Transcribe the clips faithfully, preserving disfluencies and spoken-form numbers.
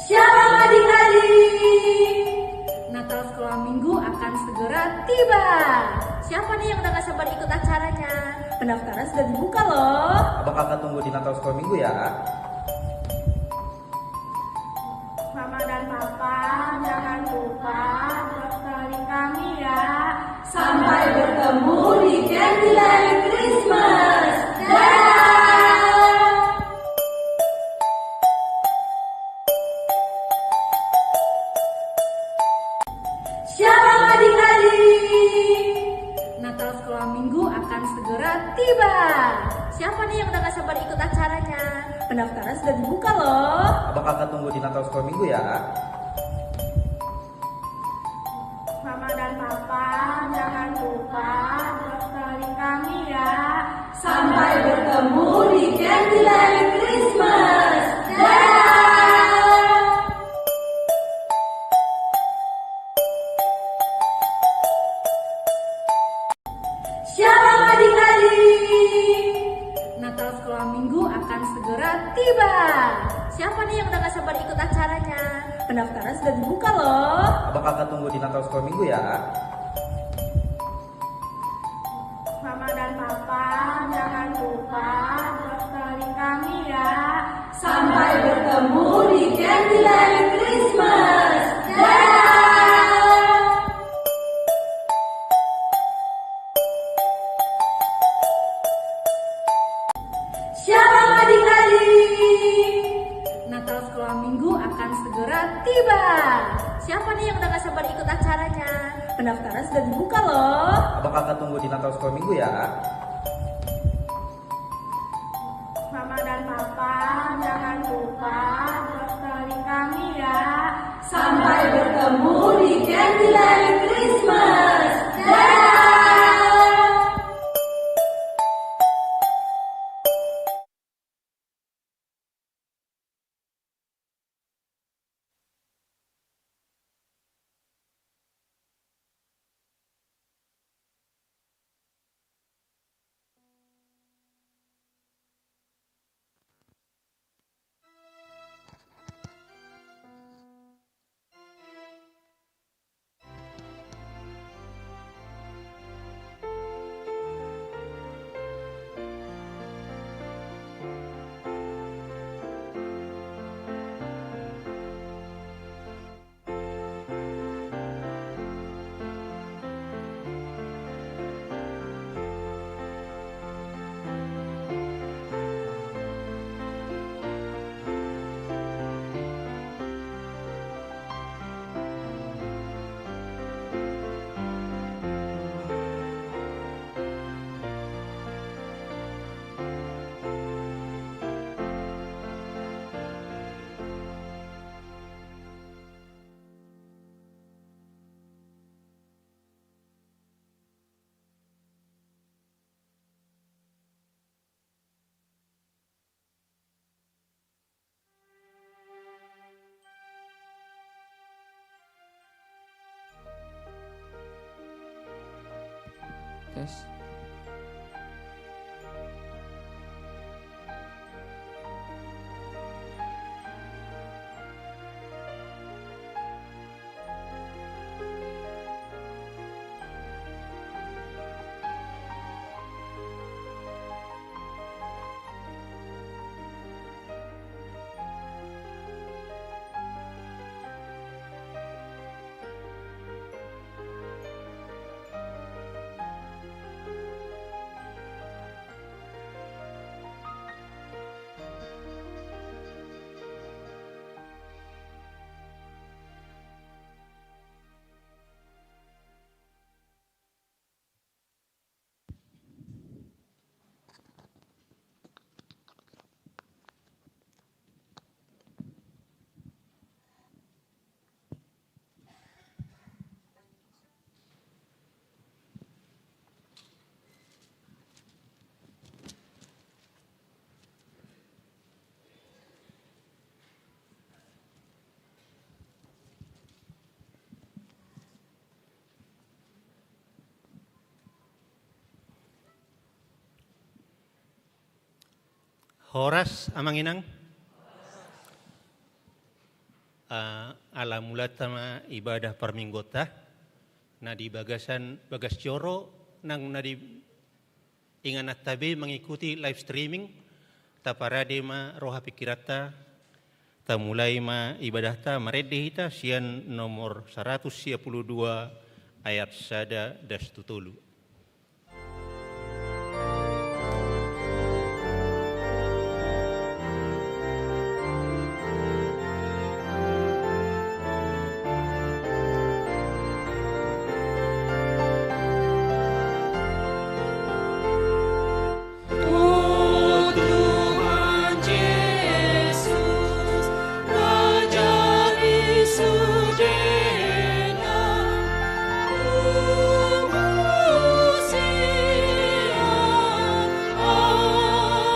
Shalom adik-adik. Natal Sekolah Minggu akan segera tiba. Siapa nih yang udah gak sabar ikut acaranya? Pendaftaran sudah dibuka loh. Abang kakak tunggu di Natal Sekolah Minggu ya. Mama dan Papa, jangan lupa daftarin kami ya. Sampai bertemu di Candyland Christmas. Dadah! Shalom adik-adik. Natal Sekolah Minggu akan segera tiba. Siapa nih yang udah gak sabar ikut acaranya? Pendaftaran sudah dibuka loh. Abang kakak tunggu di Natal Sekolah Minggu ya. Mama dan Papa, jangan lupa daftarin kami ya. Sampai bertemu di Candyland Christmas. Dadah! Shalom adik-adik. Natal Sekolah Minggu akan segera tiba. Siapa nih yang udah gak sabar ikut acaranya? Pendaftaran sudah dibuka loh. Abang kakak tunggu di Natal Sekolah Minggu ya. Mama dan Papa, jangan lupa daftarin kami ya. Sampai bertemu di Candyland Christmas. Dadah! Shalom adik-adik. Natal Sekolah Minggu akan segera tiba. Siapa nih yang udah gak sabar ikut acaranya? Pendaftaran sudah dibuka loh. Abang kakak tunggu di Natal Sekolah Minggu ya. Mama dan Papa, jangan lupa daftarin kami ya. Sampai bertemu di Candyland Christmas. Dadah! Tes. Horas, Amang Inang. Ala mulaanta ma ibadah parmingguonta, na di bagasan bagas joro, nang na di ingananta be mangikuti live streaming, taparade ma roha pingkiranta, tamulai ma ibadahta, marende hita sian nomor saratus sia pulu dua ayat sada das tu tolu. O Tuhan Jesus, Raja di sudena, Tuhan sian Ama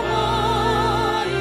i.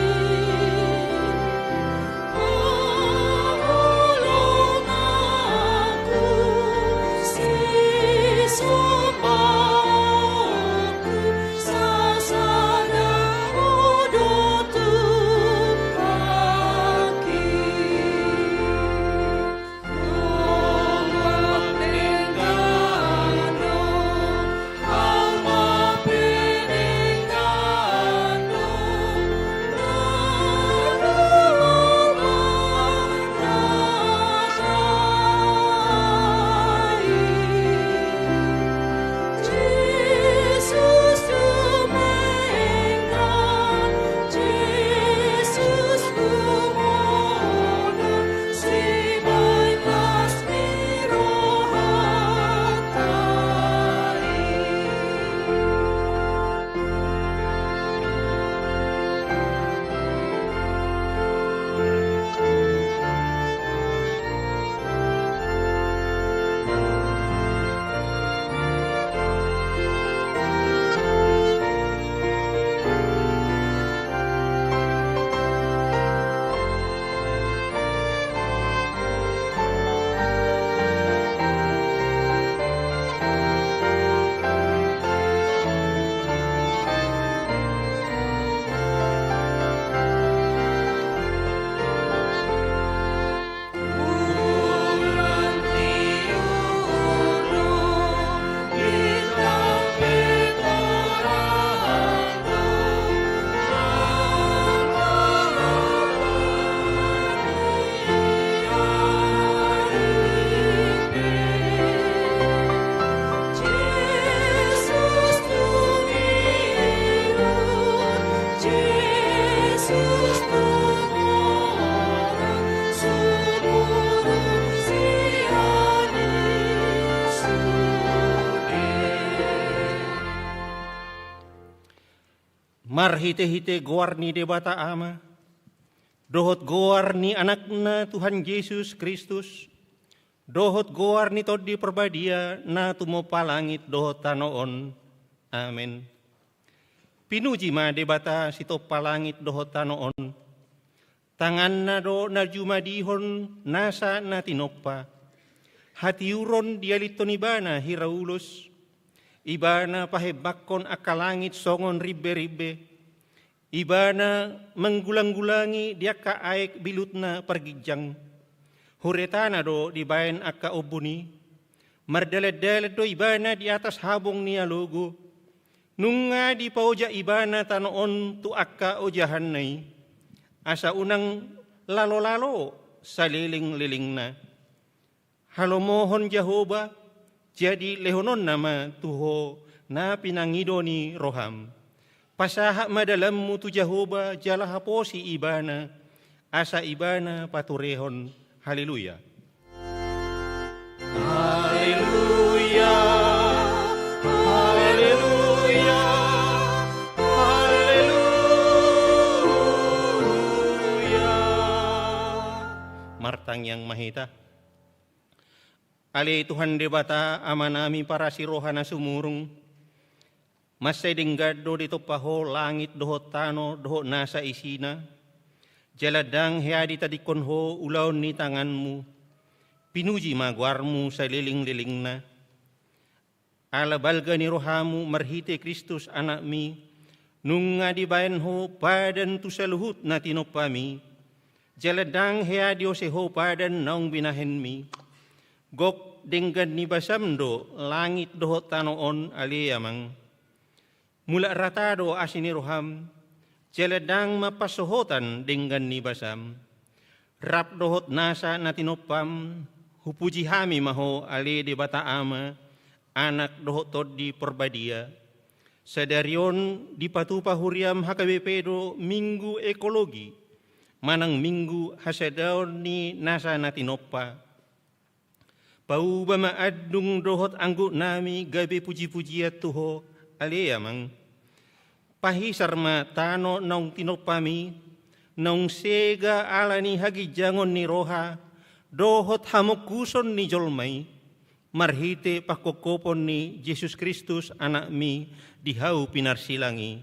Marhite-hite goar ni Debata Ama, dohot goar ni Anakna Tuhan Jesus Kristus, dohot goar ni Tondi Parbadia na tumompa langit dohot tano on. Amen. Pinuji ma Debata sitompa langit dohot tano on. Tanganna do na jumadihon nasa na tinompa. Hatiuron dialithon Ibana hira ulos. Ibana pahembanghon angka langit songon rimbe-rimbe. Ibana manggulang-gulangi di angka aek bilutna parginjang. Huretana do dibaen angka ombun i. Mardalan-dalan do Ibana di atas habong ni alogo. Nunga dipaojak Ibana tano on tu angka ojahanna i, asa unang lalo-lalo saleleng-lelengna. Halomohon Jahowa, jadi lehononna ma tu ho na pinangido ni roham. Pasahat ma dalanmu tu Jahowa jala haposi Ibana, asa Ibana paturehon. Haleluya. Haleluya, haleluya, haleluya. Martangiang ma hita. Ale Tuhan Debata, Amanami parasi roha na sumurung, mansai denggan do ditompa Ho langit dohot tano dohot nasa isina, jala ndang hea ditadingkon Ho ulaon ni tanganmu. Pinuji ma goarmu saleleng-lelengna. Ala balga ni rohamu marhite Kristus Anakmi, nunga dibaen Ho padan tu saluhut na tinompami, Jala ndang hea diose ho padan naung binahenmi. Gok denggan ni basam do langit dohot tano on, ale Amang. Mulak rata do asi ni roham, jala ndang mampasohotan denggan ni basam. Rap dohot nasa na tinompam, hupuji hami ma ho, ale Debata Ama, Anak dohot Tondi Parbadia. Sadari on dipatupa huriam H K B P do Minggu Ekologi, manang Minggu hasadaon ni nasa na tinompa. Pauba ma andung dohot angguknami gabe pujipujian tu ho, ale Amang. Pahisar ma tano naung tinompami, naung sega ala ni haginjangon ni roha dohot hamongkuson ni jolma i, marhite pangkophopon ni Jesus Kristus, Anakmi, di hau pinarsilang i.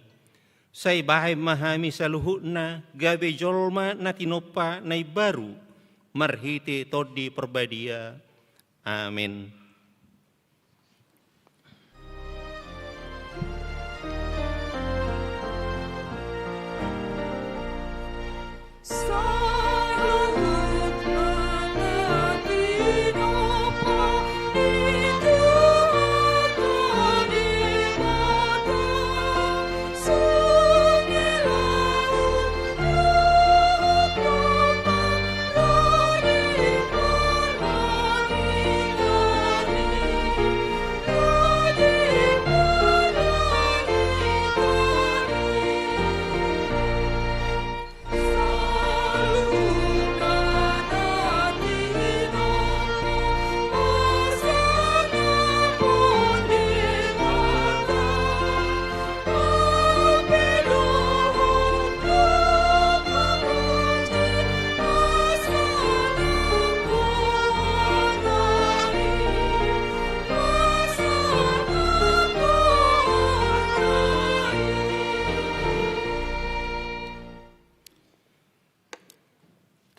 Sai bahen ma hami saluhutna gabe jolma na tinompa na imbaru, marhite Tondi Parbadia. Amen.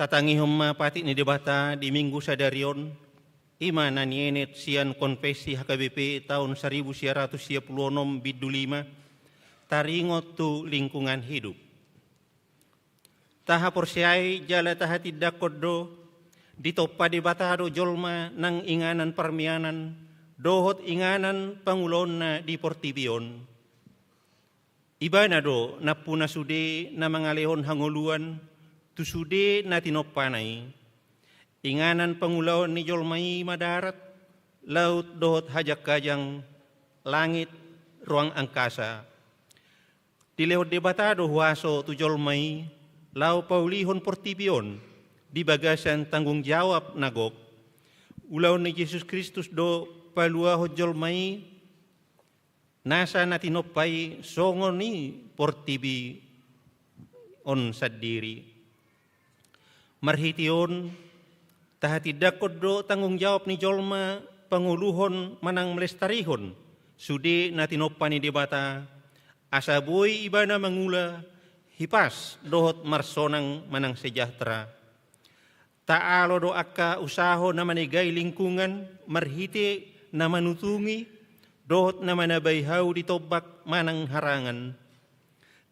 Tatangihon ma patik ni Debata di Minggu sadari on, i ma na nienet sian Konfesi H K B P taon saribu sia ratus sia pulu onom bindu lima, taringot tu lingkungan hidup. Tahaporseai jala tahatindangkon do, ditompa Debata do jolma nang inganan parmianan dohot inganan pangulaonna di portibi on. Ibana do nampuna sude na mangalehon hangoluan tu sude na tinompana i. Inganan pangulaon ni jolma i ma darat, laut dohot hajangkajang, langit, ruang angkasa. Dilehon Debata do huaso tu jolma i, laho paulihon portibi on di bagasan tanggung jawab na gok. Ulaon ni Jesus Kristus do paluahon jolma i, nasa na tinompa i songon i portibi on sandiri. Marhite on, tahatindangkon do tanggung jawab ni jolma pangoluhon manang melestarihon sude na tinompa ni Debata, asa boi ibana mangula hipas dohot marsonang manang sejahtera. Taalo do angka usaho na manegai lingkungan marhite na manutungi dohot na manabai hau di tombak manang harangan.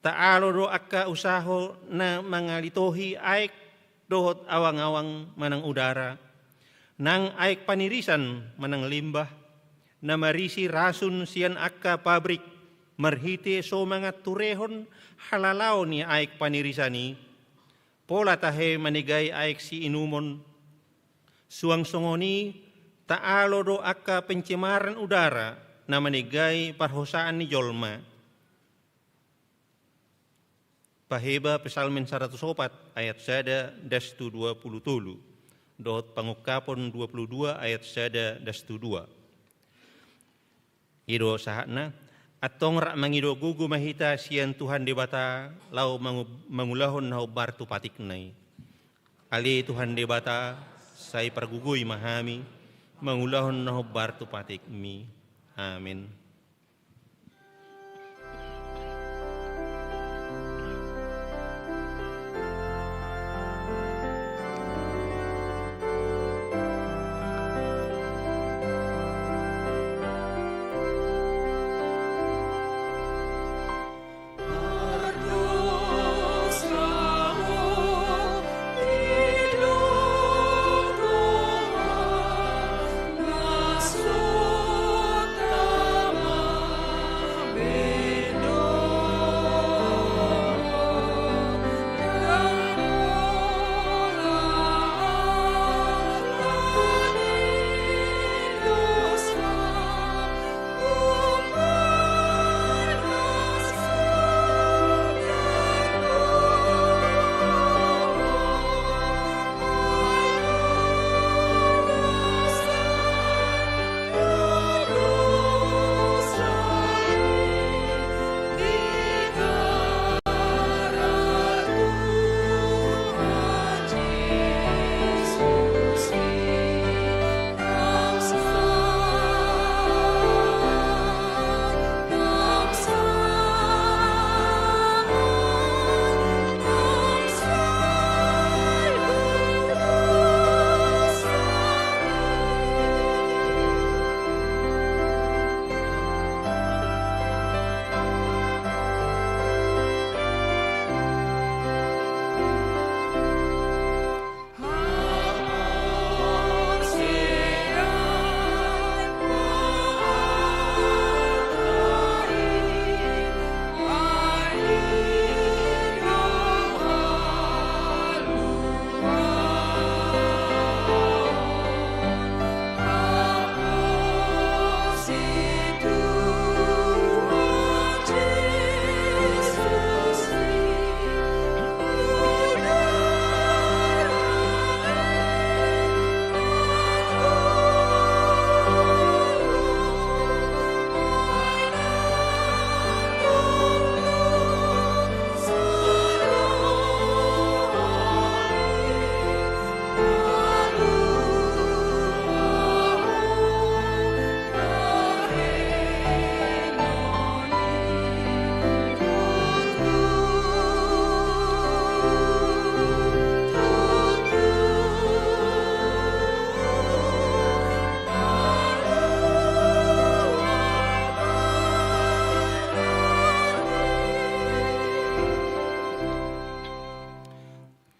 Taalo do angka usaho na mangalitohi aek dohot awangawang manang udara, nang aek panirisan manang limbah, na marisi rasun sian angka pabrik marhite so manganturehon halalaon ni aek panirisan i. Pola tahe manegai aek siinumon. Suang songon i, taalo do angka pencemaran udara na manegai parhosaan ni jolma. Paheba Psalmen saratus opat ayat sada das tu dua pulu tolu, dohot Pangungkapon dua pulu dua ayat sada das tu dua. I do sahatna, antong rap mangido gogo ma hita sian Tuhan Debata laho mangu-, mangulahon na hombar tu patikna i. Ale Tuhan Debata, sai pargogoi ma hami mangulahon na hombar tu patikmi. Amen.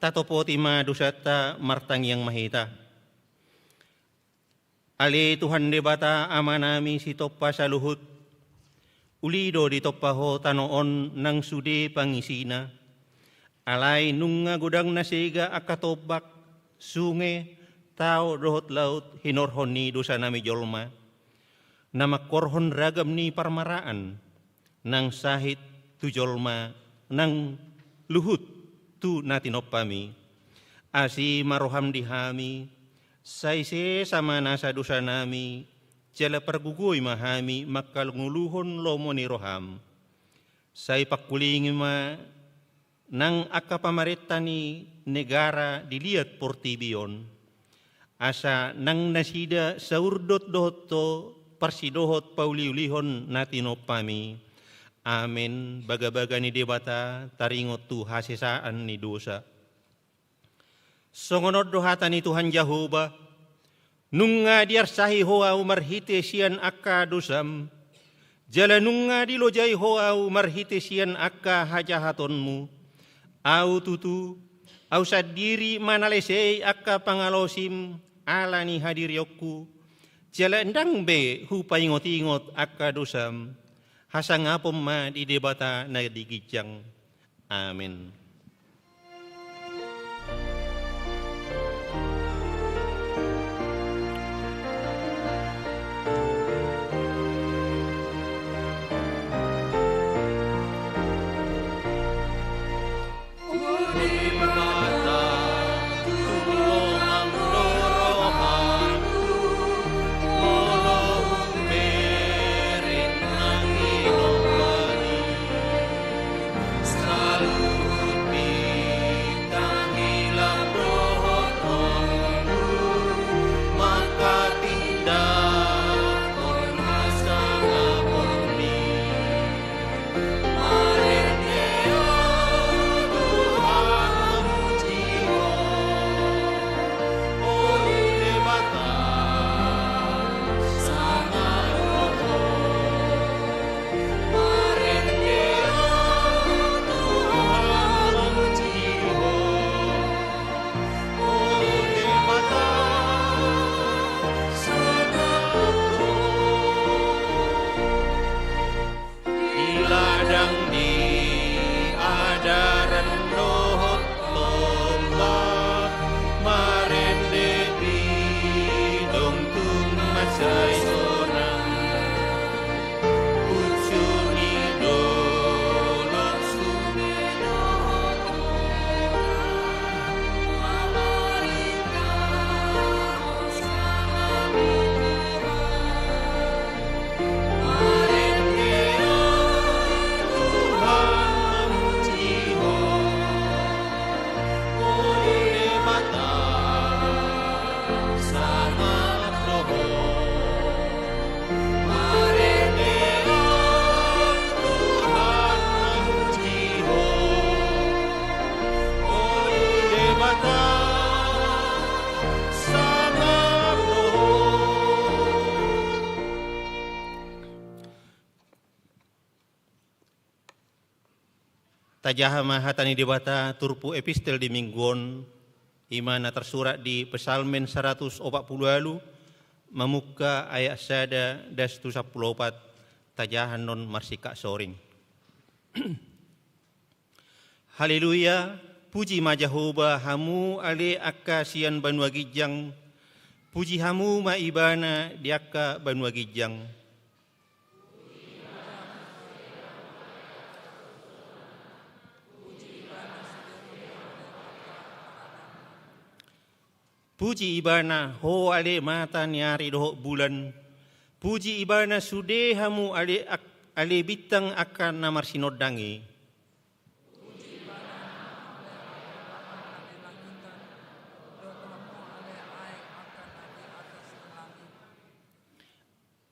Topoti ma dosanta, martangiang ma hita. Ale Tuhan Debata Amanami sitompa saluhut, uli do ditompa Ho tano on nang sude pangisina. Alai nunga godang na sega angka tombak, sunge, tao dohot laut hinorhon ni dosanami jolma, na mangkorhon ragam ni parmaraan, nang sahit tu jolma, nang luhut tu na tinompami. Asi ma roham di hami, sai sesa ma nasa dosanami, jala pargogoi ma hami mangkangoluhon lomo ni roham. Sai pangkulingi ma nang angka pamarenta ni negara di liat portibi on, asa nang nasida saurdot dohot Ho parsidohot pauliulihon na tinompami. Amen. Bagabaga ni Debata taringot tu hasesaan ni dosa. Songon on do hata ni Tuhan Jahowa: Nunga diarsahi Ho ahu marhite sian angka dosam, jala nunga dilojai Ho ahu marhite sian angka hajahatonmu. Ahu tutu, ahu sandiri manalesei angka pangalaosim ala ni hadirionku, jala ndang be hupaingotingot angka dosam. Hasangapon ma di Debata na di ginjang. Amen. Di ladang, di adaran dohot tombak, marende pidong tung mansai sonang. Unsur ni dolok, sunge dohot Tajaha ma hata ni Debata turpuk epistel di minggu on, i ma na tarsurat di Psalmen saratus opat pulu ualu, mamungka ayat sada das tu sampulu opat. Tajaha annon marsingkat soring. Haleluya, puji ma Jahowa hamu ale angka sian banua ginjang, puji hamu ma Ibana di angka banua ginjang. Puji Ibana, ho ale mata ni ari dohot bulan. Puji Ibana sude hamu ale ak-, ale bintang angka na marsinondang i.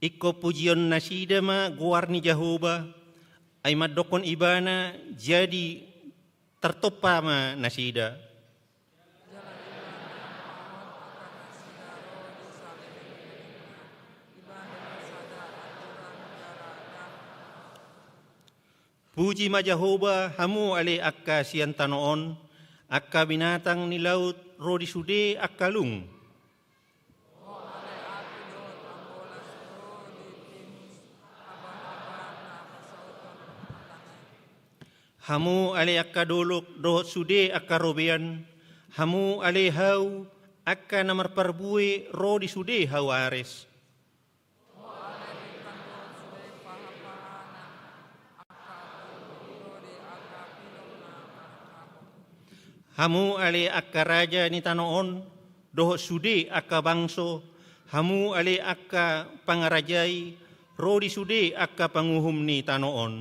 Ingkon pujion nasida ma goar ni Jahowa, ai mandokkon Ibana jadi tartompa ma nasida. Puji ma Jahowa, hamu ale angka sian tano on, Angka binatang ni laut ro di sude angka lung. Hamu ale angka dolok dohot sude angka robean, hamu ale hau angka na marparbue ro di sude hau Ares. Hamu ale angka raja ni tano on, dohot sude angka bangso, hamu ale angka pangarajai, ro di sude angka panguhum ni tano on.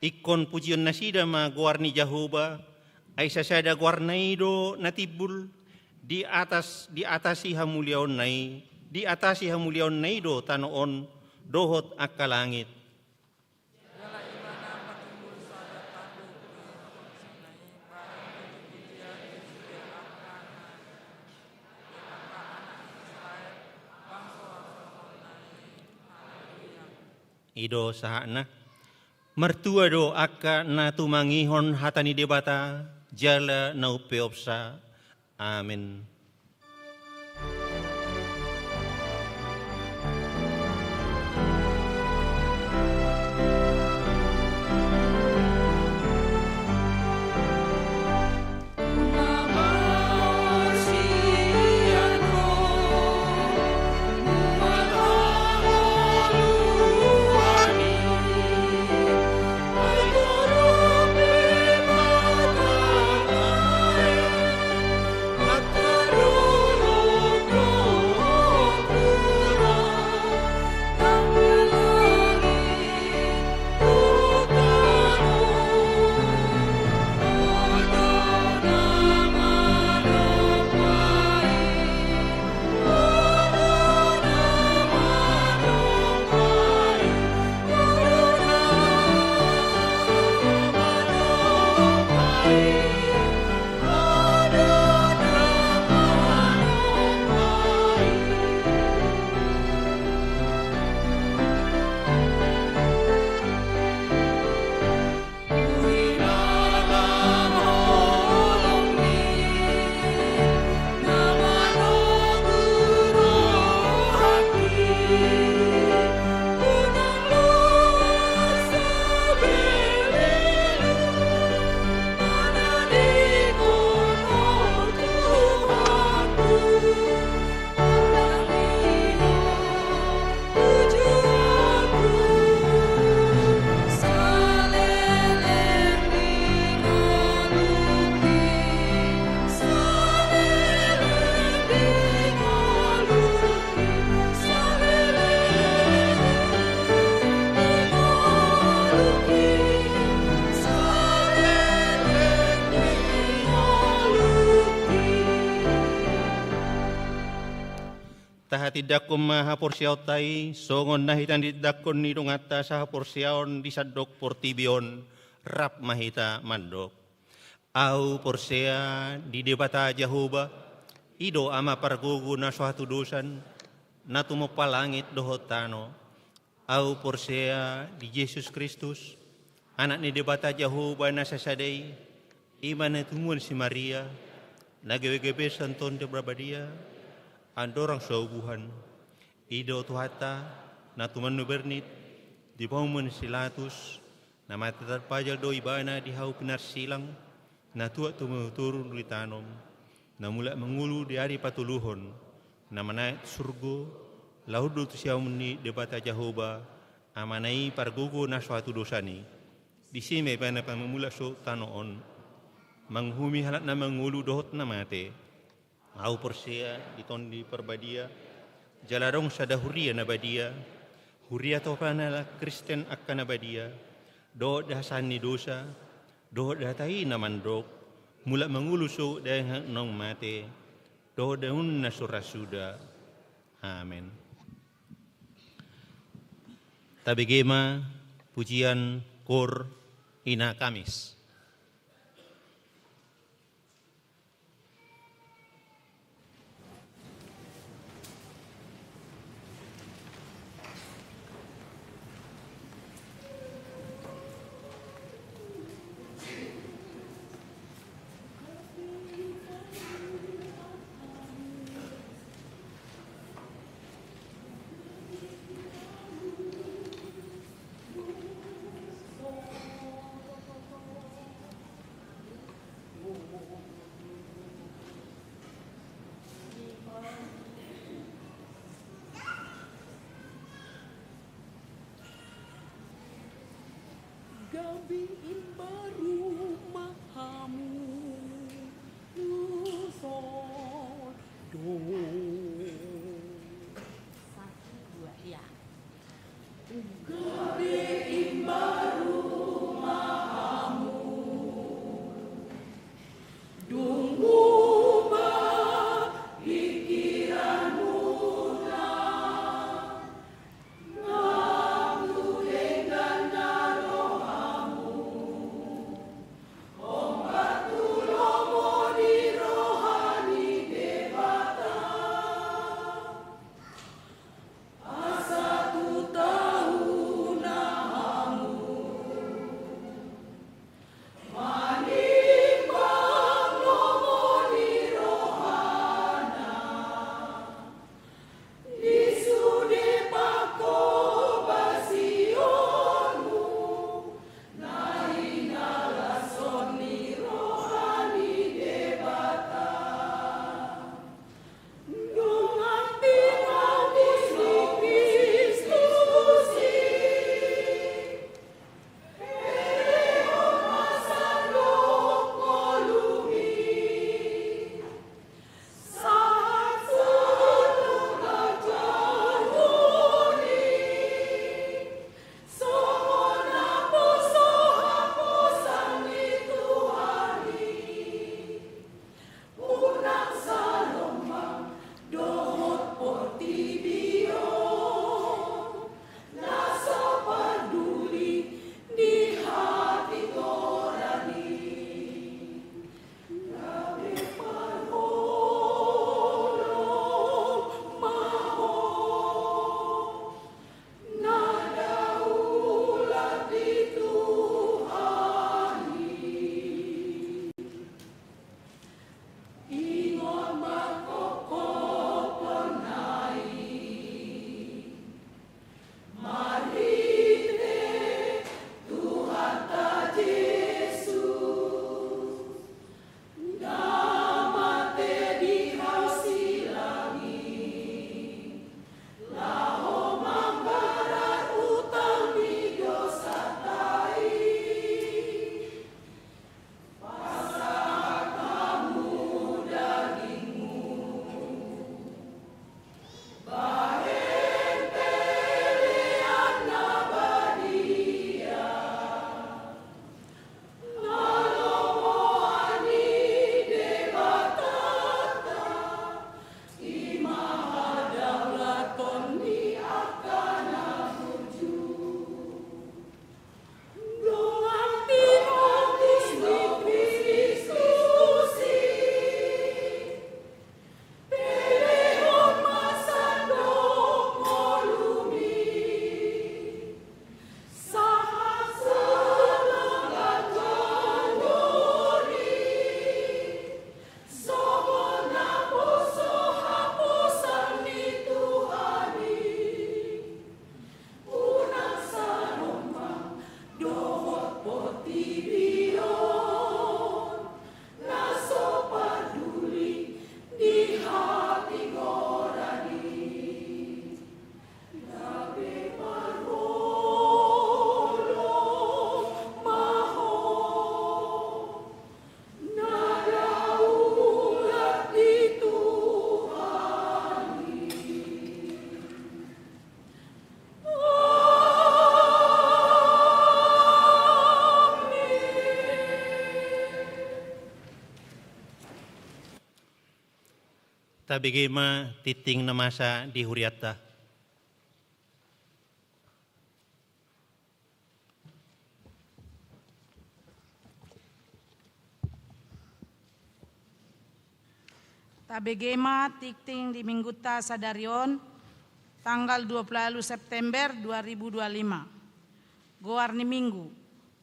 Ingkon pujion nasida ma goar ni Jahowa, ai sasada goarna i do na timbul, di atas, di atasi hamuliaonna i, di atasi hamuliaonna i do tano on, dohot angka langit. I do sahatna. Martua do angka na tumangihon hata ni Debata, jala na umpeopsa. Amen. Tahatindangkon ma haporseaonta i, songon na hinahatindangkon ni donganta sahaporseaon di sandok portibi on, rap ma hita mandok. Ahu porsea di Debata Jahowa, i do Ama pargogo na so hatudosan, na tumompa langit dohot tano. Ahu porsea di Jesus Kristus, Anak ni Debata Jahowa na sasada i, i ma na tinumuan si Maria, na gabe-gabe sian Tondi Parbadia, andorang so ubuhan. I do Tuhanta, na tumanud bernit, di pamunuan si Pilatus, na mate tarpajal do ibana di hau pinarsilang, na tuat tumunu-tunu di tano, na mulak mangolu di ari patoluhon, na manaek tu surgo, laho do tu siamun ni Debata Jahowa, Amana i pargogo na so hatudosan i. Disi ma ibana pamamulak suhut tano on, manguhumi halak na mangolu dohot na mate. Ahu porsea di Tondi Parbadia, jala adong sada huria na badia, huria topa ni halak Kristen angka na badia, dohot di hasahan ni dosa, dohot di hata i na mandok, mulak mangolu suhut daging halak naung mate, dohot daging na so ra suda. Amen. Tabege ma pujian koor Ina Kamis. Gabe imbaru ma hamu, lusot do. Satu, dua, ya. Gabe imbaru ma hamu, dung muba pikiranmuna. Tabege ma tingting na masa di hurianta. Tabege ma tingting di Minggunta sadari on, tanggal dua puluh walu September dua ribu dua lima. Goar ni Minggu.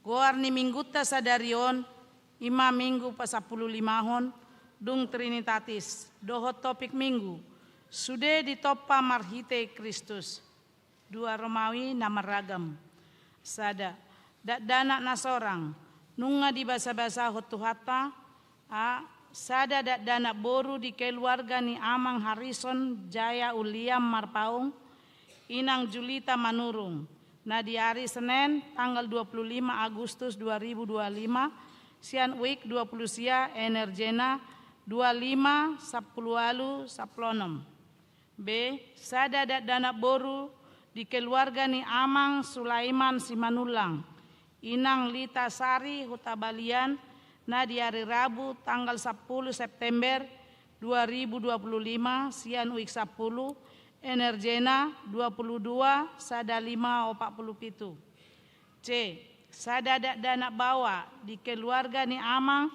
Goar ni Minggunta sadari on, i ma Minggu pasampululimahon, dung Trinitatis, dohot topik Minggu, sude ditompa marhite Kristus. Dua Romawi na marragam. Sada, dakdanak na sorang, nunga dibasabasahon Tuhanta. A, sada dakdanak boru di keluarga ni Amang Harison Jaya Uliam Marpaung, Inang Julita Manurung, Na di ari Senen tanggal dua puluh lima Agustus dua ribu dua puluh lima, sian wijk dua puluh sia, energena dua lima, sampulu ualu, sampulu onom. B. Sada dakdanak boru di keluarga ni Amang Sulaiman Simanullang, Inang Lita Sari Hutabalian, na di ari Rabu tanggal sampulu September dua ribu dua puluh lima, sian wijk sampulu, energena dua puluh dua, sada lima, opat puluh pitu. C. Sada dakdanak baoa di keluarga ni Amang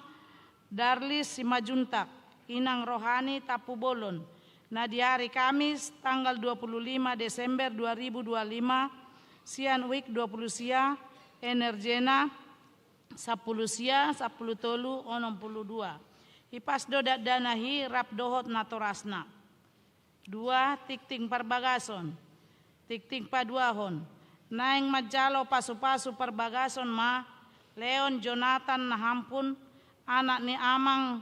Darlis Simajuntak, Inang Rohani Tampubolon, na di ari Kamis tanggal dua puluh lima Desember dua ribu dua puluh lima, sian wijk dua puluh sia, energena sampulu sia, sampulu tolu, onom puluh dua. Hipas do dakdanak i rap dohot natorasna. Dua. Tingting parbagason. Tingting paduahon. Naeng manjalo pasupasu parbagason ma Leon Jonathan Nahampun, anak ni Amang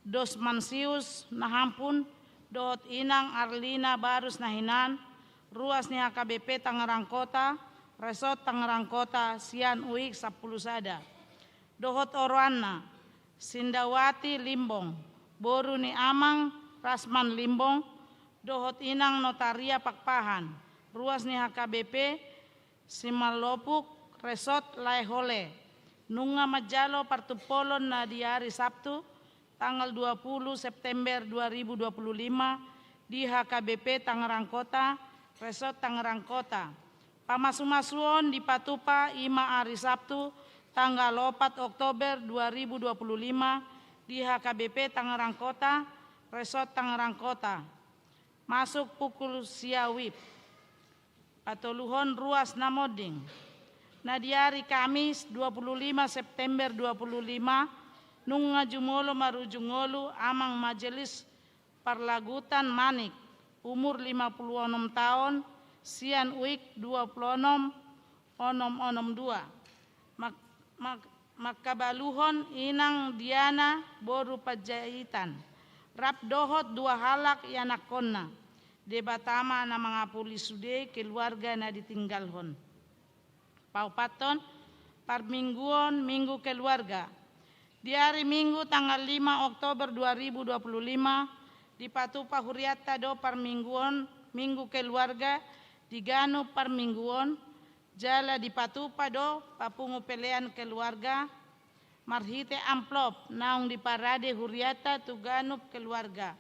Dosmansius Nahampun, dohot Inang Arlina Barus Nahinan, ruas ni H K B P Tangerang Kota, Resort Tangerang Kota, sian wijk sampulu sada. Dohot oroanna, Sindawati Limbong, boru ni Amang Rasman Limbong, dohot Inang Notaria Pakpahan, ruas ni H K B P Simalopuk, Resort Laehole, nunga manjalo partumpolon na di ari Sabtu tanggal dua puluh September dua ribu dua puluh lima di H K B P Tangerang Kota, Resort Tangerang Kota. Pamasumasuon dipatupa i ma ari Sabtu tanggal opat Oktober dua ribu dua puluh lima di H K B P Tangerang Kota, Resort Tangerang Kota, masuk pukul sia wib. Patoluhon, ruas na monding. Na di ari Kamis dua puluh lima September dua puluh lima, nunga jumolo marujung ngolu Amang Majelis Parlagutan Manik, umur lima puluh onom taon, sian wijk dua puluh onom, onom onom dua. Mak-, mak-, mangkabaluhon Inang Diana boru Panjaitan, rap dohot dua halak ianakkonna. Debata ma na mangapuli sude keluarga na ditinggalhon. Paopathon, parmingguon Minggu Keluarga. Di ari Minggu tanggal lima Oktober dua ribu dua puluh lima, dipatupa hurianta do parmingguon Minggu Keluarga di ganup parmingguon, jala dipatupa do papungu pelean keluarga marhite amplop naung diparade hurianta tu ganup keluarga.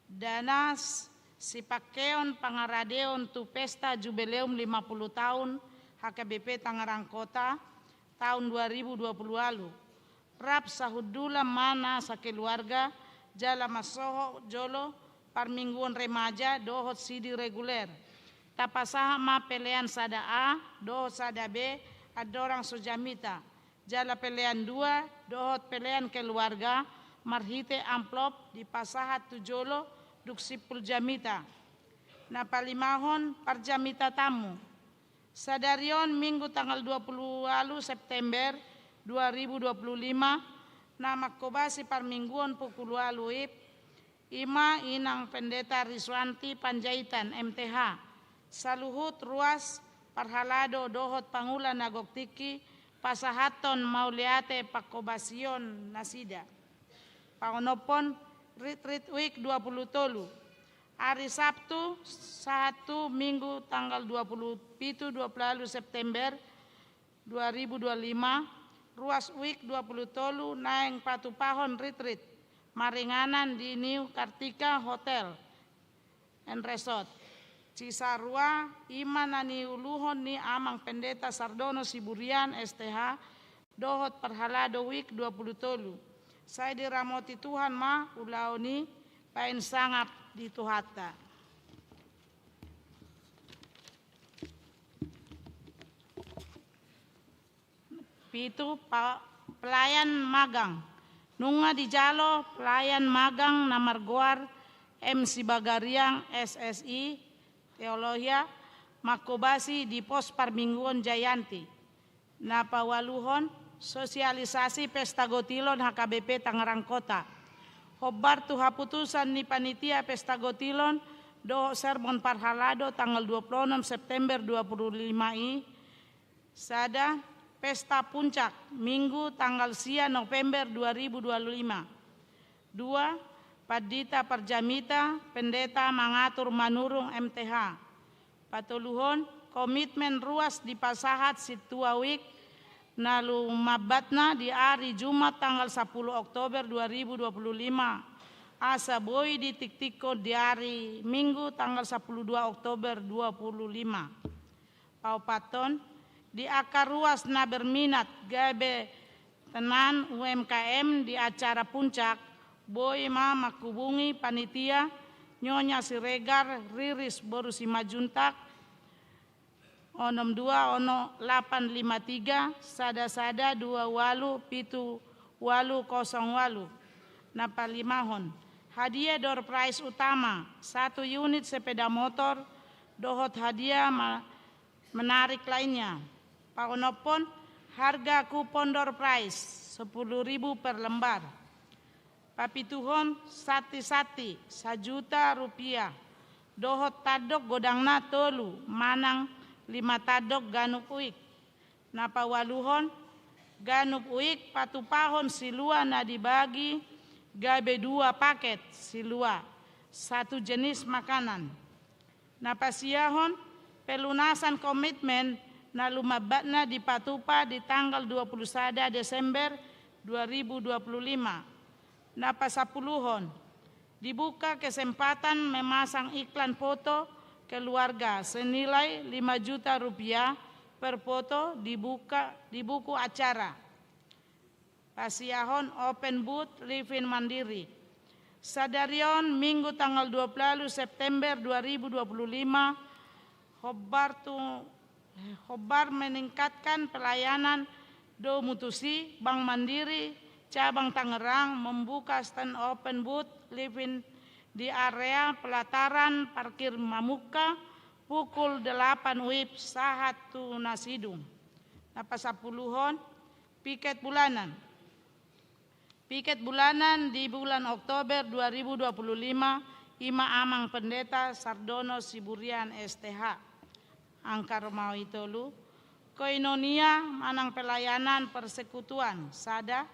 Dana s-, sipangkeon pangaradeon tu pesta jubileum lima puluh taon H K B P Tangerang Kota taon dua ribu dua puluh ualu. Rap sahundulan ma na sakeluarga jala mansohot jolo parmingguon remaja dohot sidi reguler. Tapasahat ma pelean sada A dohot sada B andorang so jamita. Jala pelean dua dohot pelean keluarga marhite amplop dipasahat tu jolo dung simpul jamita. Na palimahon, parjamita tamu. Sadari on Minggu tanggal dua puluh ualu September dua ribu dua puluh lima, na mangkobasi parmingguon pukul ualu wib, i ma Inang Pendeta Risuanti Panjaitan, M T H, saluhut ruas parhalado dohot pangula na gok tingki pasahathon mauliate pangkobasion nasida. Paonomhon, Ritrit Wijk dua puluh tolu. Ari Sabtu sahat tu Minggu tanggal dua puluh pitu, dua puluh ualu September dua ribu dua puluh lima, ruas Wijk dua puluh tolu naeng patupahon ritrit maringanan di New Kartika Hotel and Resort. Cisarua, i ma na niuluhon ni Amang Pendeta Sardono Siburian, S T H, dohot parhalado Wijk dua puluh tolu. Sai diramoti Tuhan ma ulaon i, baen sangap di Tuhanta. Pitu, pa-, pelayan magang. Nunga dijalo pelayan magang na margoar M Sibagariang, S S I, Teologia, mangkobasi di pos parmingguon Jayanti. Na paualuhon, sosialisasi pesta gotilon H K B P Tangerang Kota. Hombar tu haputusan ni panitia pesta gotilon dohot sermon parhalado tanggal dua puluh enam September dua puluh lima i. Sada, pesta puncak, Minggu tanggal sia November dua ribu dua puluh lima. Dua, pandita parjamita, pendeta mangatur manurung M T H. Patoluhon, komitmen ruas dipasahat sintua wijk na lumambatna di ari Jumat tanggal sapuluh Oktober dua ribu dua puluh lima, asa boi ditiktikkon di ari Minggu tanggal sapuluh dua Oktober dua puluh lima. Paopathon, di angka ruas na berminat gabe tenan U M K M di acara puncak, boi ma manghubungi panitia, Nyonya Siregar Riris boru Simanjuntak, onom dua ono lapan lima tiga sada sada dua ualu pitu ualu kosong ualu. Na palimahon, hadiah door prize utama, satu unit sepeda motor, dohot hadiah ma-, menarik lainnya. Paonomhon, harga kupon door prize, sepuluh ribu per lembar. Papituhon, santi-santi, sajuta rupiah, dohot tandok godangna tolu, manang lima tandok ganup wijk. Na paualuhon, ganup wijk patupahon silua na dibagi gabe dua paket silua, satu jenis makanan. Na pasiahon, pelunasan komitmen na lumambatna dipatupa di tanggal dua puluh sada Desember dua ribu dua puluh lima. Na pasapuluhon, dibuka kesempatan memasang iklan foto keluarga senilai lima juta rupiah per foto dibuka di buku acara. Pasiahon open booth living mandiri. Sadari on, Minggu tanggal dua puluh September dua ribu dua puluh lima, hombar tu, hombar meningkatkan pelayanan do mutusi Bank Mandiri Cabang Tangerang membuka stand open booth living di area pelataran parkir Mamungka pukul delapan wib sahat tu na sidung. Na pasapuluhon, piket bulanan. Piket bulanan di bulan Oktober dua ribu dua puluh lima, i ma Amang Pendeta Sardono Siburian S T H. Angka romawi tolu, koinonia manang pelayanan persekutuan, sada,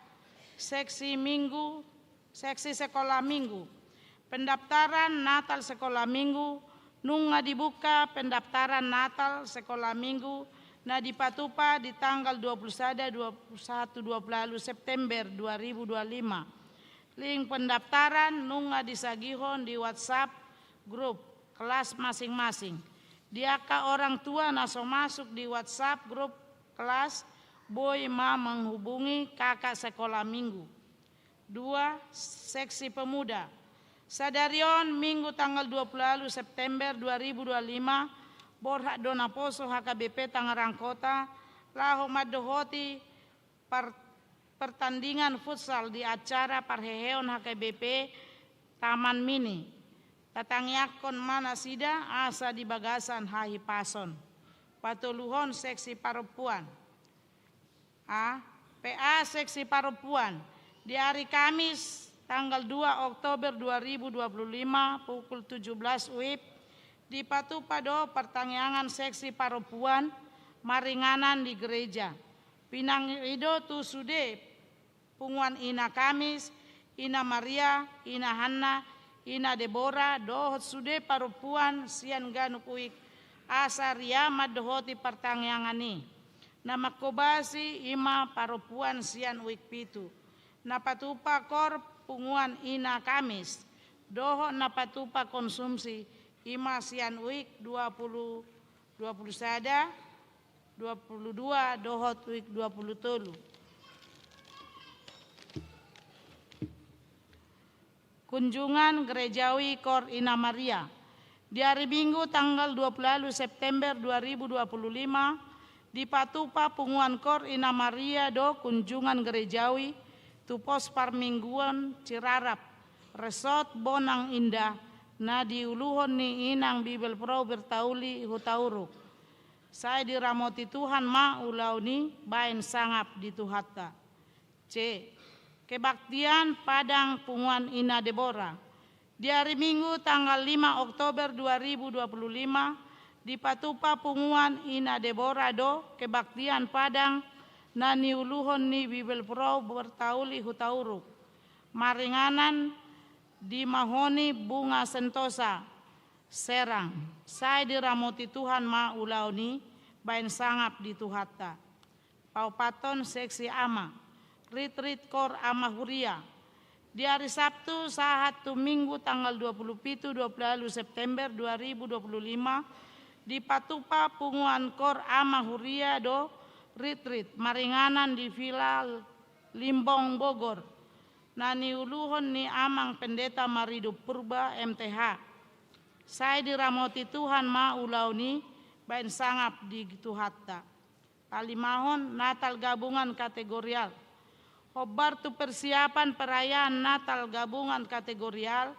seksi Minggu, seksi sekolah Minggu. Pendaftaran Natal sekolah Minggu, nunga dibuka pendaftaran Natal sekolah Minggu na dipatupa di tanggal dua puluh sada, dua puluh satu, dua puluh September dua ribu dua puluh lima. Link pendaftaran nunga disagihon di WhatsApp grup kelas masing-masing. Di angka orang tua na so masuk di WhatsApp grup kelas, boi ma menghubungi kakak sekolah Minggu. Dua, seksi pemuda. Sadari on, Minggu tanggal dua puluh September dua ribu dua puluh lima, borhat do naposo H K B P Tangerang Kota laho mandohoti par-, pertandingan futsal di acara parheheon H K B P Taman Mini. Tatangiangkon ma nasida asa di bagasan hahipason. Patoluhon, seksi parompuan. A, P A seksi parompuan. Di hari Kamis, tanggal dua Oktober dua ribu dua puluh lima, pukul tujuh belas wib, dipatupa do partangiangan seksi parompuan maringanan di gereja. Pinangido tu sude punguan Ina Kamis, Ina Maria, Ina Hanna, Ina Debora, dohot sude parompuan sian ganup wijk, asa ria mandohoti partangiangan i. Na manghobasi i ma parompuan sian wijk pitu. Na patupa kor punguan Ina Kamis, dohot na patupa konsumsi i ma sian wijk dua puluh, dua puluh sada, dua puluh dua dohot wijk dua puluh tolu. Kunjungan Gerejawi Kor Ina Maria. Di ari Minggu tanggal dua puluh September dua ribu dua puluh lima, dipatupa punguan Kor Ina Maria do kunjungan gerejawi tu pos parmingguon Cirarap, Resort Bonang Indah, na diuluhon ni Inang Bibelvrouw Bertauli Hutauruk. Sai diramoti Tuhan ma ulaon i baen sangap di Tuhanta. C. Kebaktian Padang Punguan Ina Debora. Di ari Minggu tanggal lima Oktober dua ribu dua puluh lima, dipatupa punguan Ina Debora do kebaktian padang na niuluhon ni Bibelvrouw Bertauli Hutauruk, maringanan di Mahoni Bunga Sentosa, Serang. Sai diramoti Tuhan ma ulaon i, baen sangap di Tuhanta. Paopathon, seksi ama. Ritrit Kor Ama Huria. Di ari Sabtu sahat tu Minggu tanggal dua puluh pitu, dua puluh September dua ribu dua puluh lima, dipatupa punguan Kor Ama Huria do ritrit maringanan di Villa Limbong Bogor, na niuluhon ni Amang Pendeta Maridup Purba, M T H. Sai diramoti Tuhan ma ulaon i, baen sangap di Tuhanta. Palimahon, Natal Gabungan Kategorial. Hombar tu persiapan perayaan Natal Gabungan Kategorial,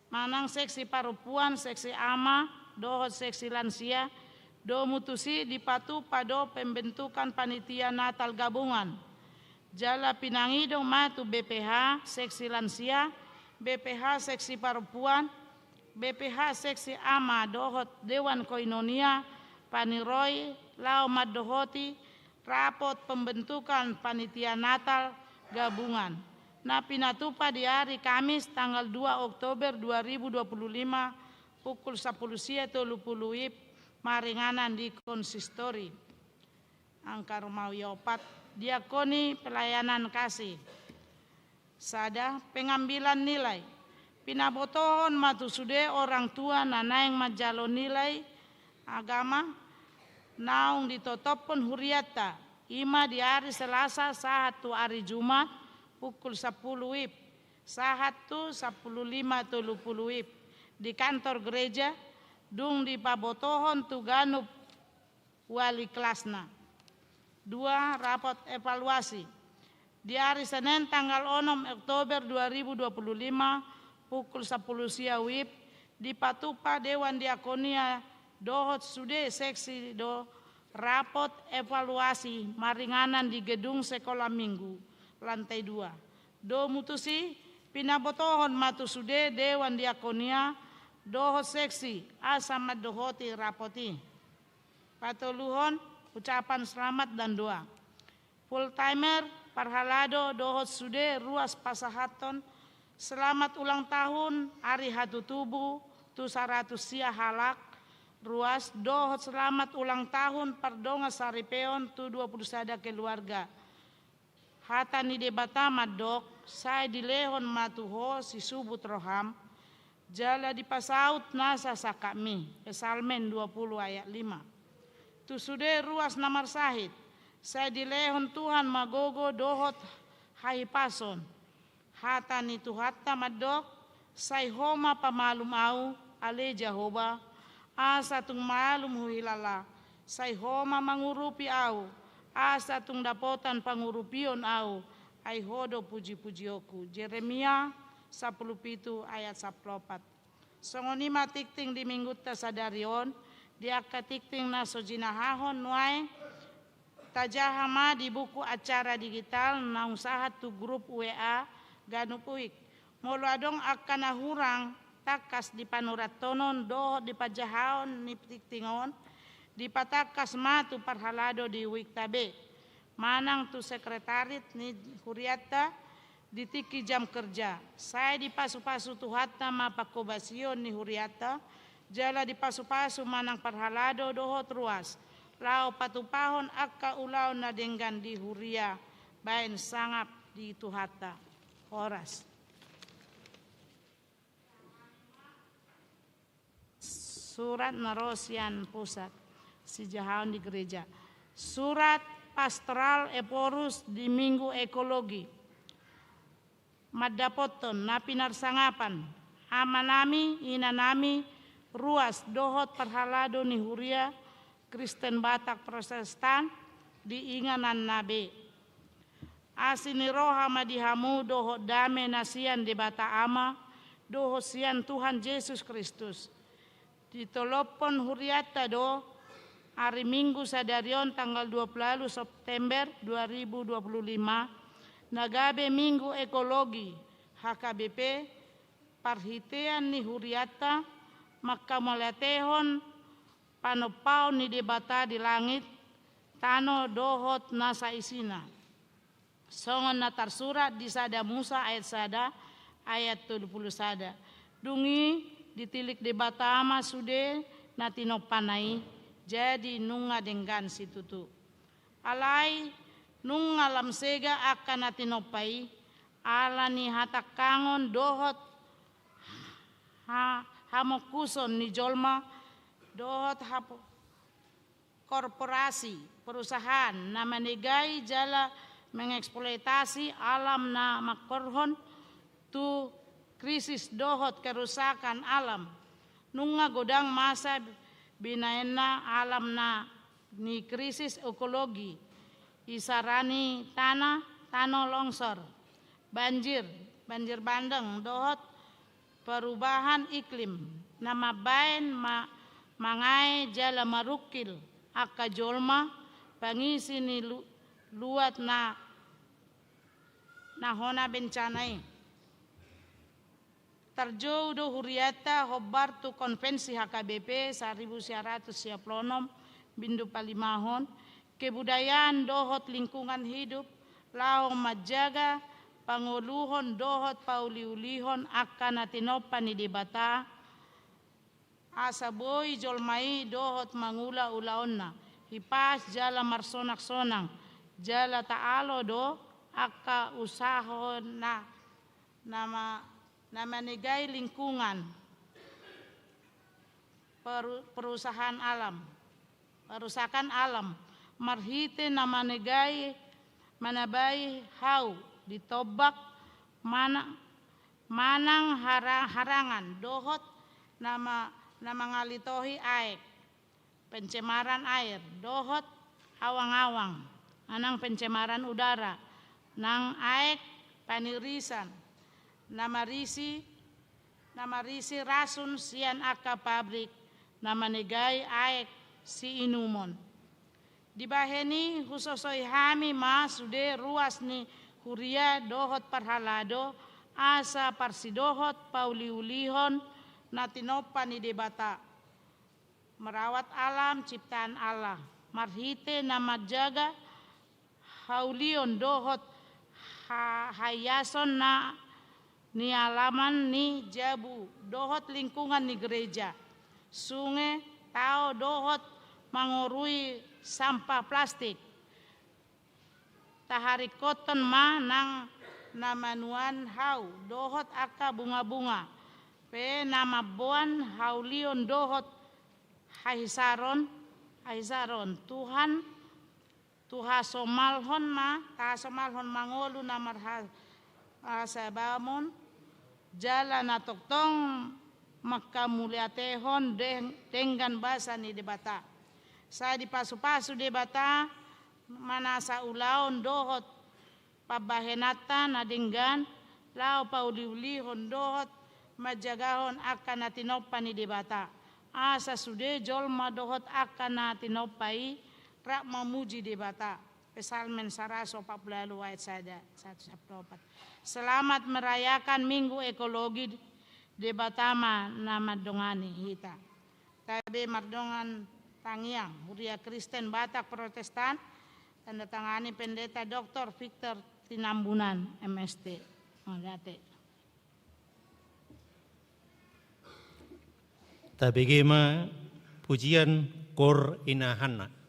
manang seksi parompuan, seksi ama, dohot seksi lansia, domu tusi dipatupa do pembentukan panitia Natal Gabungan. Jala pinangido ma tu B P H seksi lansia, B P H seksi parompuan, B P H seksi ama dohot Dewan Koinonia, paniroi laho mandohoti rapot pembentukan panitia Natal Gabungan, na pinatupa di ari Kamis tanggal dua Oktober dua ribu dua puluh lima, pukul sapuluh sia tolu puluh WIB, maringanan di konsistori. Angka rumawi opat, diakoni pelayanan kasih. Sada, pengambilan nilai. Pinabotohon ma tu sude orang tua na naeng manjalo nilai agama naung ditotophon hurianta, i ma di ari Selasa sahat tu ari Jumat, pukul sapuluh WIB sahat tu sapuluh lima tolu puluh WIB, di kantor gereja, dung dipabotohon tu ganup wali kelasna. Dua, rapot evaluasi. Di ari Senen tanggal onom Oktober dua ribu dua puluh lima, pukul sapuluh sia WIB, dipatupa Dewan Diakonia dohot sude seksi do rapot evaluasi maringanan di gedung Sekolah Minggu, lantai dua. Domu tusi, pinabotohon ma tu sude Dewan Diakonia dohot seksi asa mandohoti rapot i. Patoluhon, ucapan selamat dan doa. Full timer, parhalado dohot sude ruas pasahathon selamat ulang tahun ari hatutubu tu saratus sia halak ruas dohot selamat ulang tahun pardongan saripeon tu dua puluh sada keluarga. Hata ni Debata mandok, sai dilehon ma tu ho sisubut roham, jala dipasaut nasa sangkapmi. Psalmen dua puluh ayat lima. Tu sude ruas na marsahit, sai dilehon Tuhan ma gogo dohot hahipason. Hata ni Tuhanta mandok, sai ho ma pamalum ahu, ale Jahowa, asa tung malum huhilala, sai ho ma mangurupi ahu, asa tung dapotan pangurupion ahu, ai ho do pujipujionku. Jeremia sapuluh pitu ayat sapuluh opat. Songon i ma tingting di minggunta sadari on, di angka tingting na so jinahahon nuaeng, tajaha ma di buku acara digital naung sahat tu grup W A ganup uik. Molo adong angka na hurang tangkas di panurathonon dohot di panjahaon ni tingting on, dipatangkas ma tu parhalado di uikta be, manang tu sekretariat ni hurianta, di tingki jam kerja. Sai dipasupasu Tuhanta ma panghobasion ni hurianta, jala dipasupasu ma nang parhalado dohot ruas, laho patupahon angka ulaon na denggan di huria, baen sangap di Tuhanta. Horas. Surat na ro sian pusat, sijahaon di gereja. Surat Pastoral Ephorus di Minggu Ekologi. Mandapothon na pinarsangapan, amanami, inanami, ruas dohot parhalado ni huria Kristen Batak Protestan di ingananna be. Asi ni roha ma di hamu dohot dame na sian Debata Ama dohot sian Tuhan Jesus Kristus. Ditolophon hurianta do ari Minggu sadari on tanggal dua puluh September dua ribu dua puluh lima, na gabe Minggu Ekologi, H K B P, parhitean ni hurianta, manghamauliatehon panompaon ni Debata di langit, tano dohot na saisina. Songon na tarsurat di sada Musa ayat sada, ayat tolu pulu sada. Dung i ditilik Debata ma sude na tinompana i, jadi nunga denggan situtu. Alai nunga lam sega angka na tinompa i, ala ni hatangkangon dohot ha-, hamongkuson ni jolma, dohot hapo-, korporasi, perusahaan, na manegai jala mengeksploitasi alam na mangkorhon tu krisis dohot kerusakan alam. Nunga godang masa binahenna alam na ni krisis ekologi, isarana tana, tano longsor, banjir, banjir bandeng, dohot perubahan iklim, na mambahen ma-, mangae jala marungkil angka jolma, pangisi ni lu-, luat na, na hona bencana i. Tarjou do hurianta hombar tu konvensi H K B P saribu sia ratus sia pulu onom, bindu palimahon, kebudayaan dohot lingkungan hidup, laho manjaga, pangoluhon dohot pauliulihon angka na tinompa ni Debata, asa boi jolma i dohot mangula ulaonna, hipas jala marsonaksonang, jala taalo do angka usaha na, na ma-, na manegai lingkungan, peru-, perusahaan alam, perusahaan alam, marhite na manegai, manabai hau di tombak, mana-, manang hara-, harangan, dohot na ma-, na mangalitohi aek, pencemaran air, dohot awang-awang, manang pencemaran udara, nang aek panirisan, na marisi, na marisi rasun sian angka pabrik, na manegai aek siinumon. Dibahen i husosoi hami ma sude ruas ni huria dohot parhalado, asa parsidohot pauliulihon na tinompa ni Debata. Merawat alam ciptaan Allah, marhite na manjaga haulion dohot ha-, haiason na nialaman ni jabu dohot lingkungan ni gereja, sunge, tao dohot mangorui sampah plastik. Taharingkothon ma nang na manuan hau dohot angka bunga-bunga, pe na mamboan haulion dohot hahisaron, hahisaron Tuhan, tu hasomalhon ma, tahasomalhon mangolu na marha-, hasabamon, jala na tongtong manghamauliatehon deng-, denggan basa ni Debata. Sai dipasupasu Debata ma nasa ulaon dohot pambahenanta na denggan, laho pauliulihon dohot manjagahon angka na tinompa ni Debata. Asa sude jolma dohot angka na tinompa i rap mamuji Debata. Psalmen saratus opat pulu ualu ayat sada, saratus opat pulu opat. Selamat merayakan Minggu Ekologi, Debata ma na mandongani hita. Tabe mardongan tangiang, Huria Kristen Batak Protestan, tanda tangani Pendeta Doktor Victor Tinambunan, M S T. Mauliate. Tabege ma pujian Kor Ina Hanna.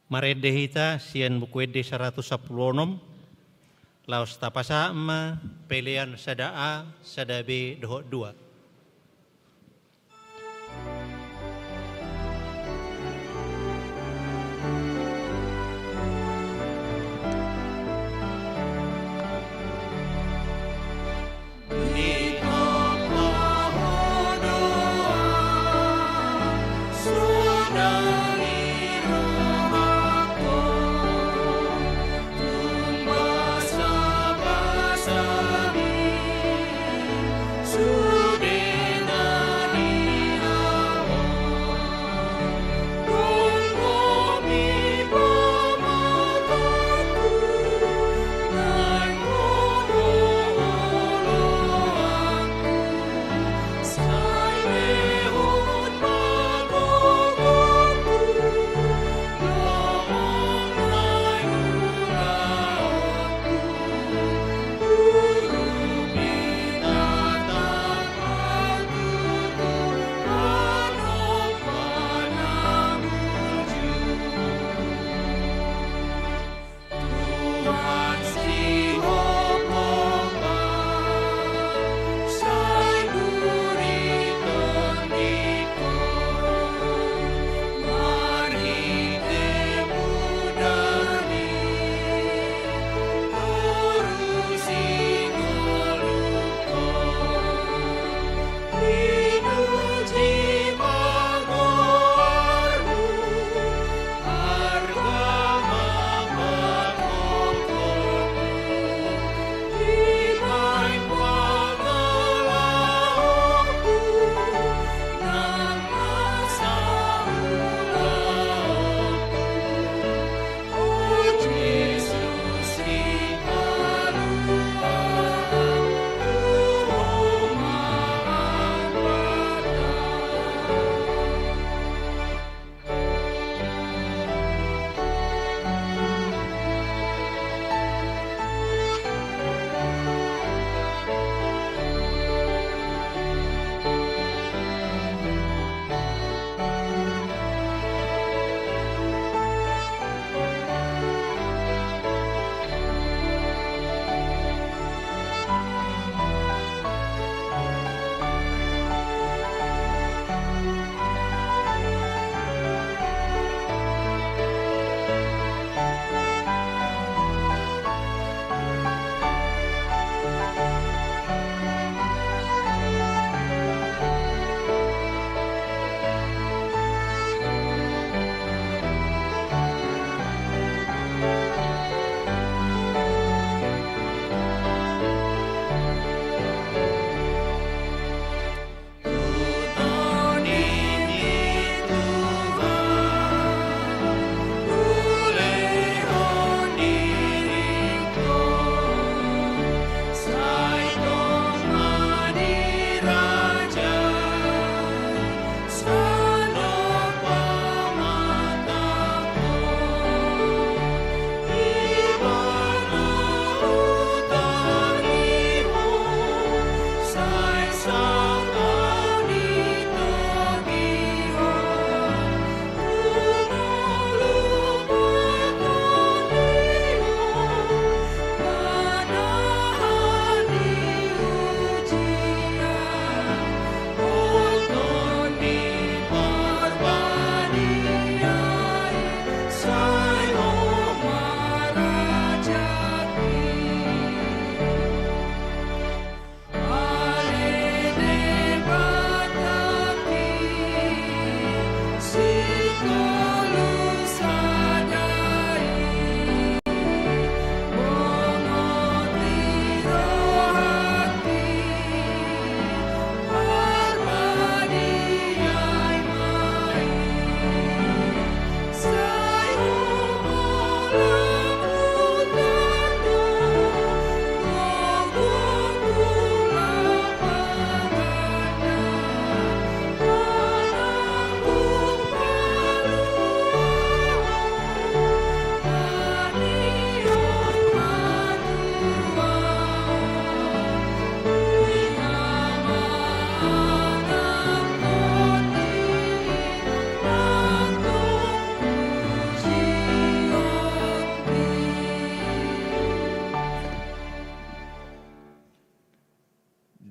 Marende hita sian Buku Ende saratus sampulu onom, laos tapasahat ma pelean sada A, sada B dohot dua.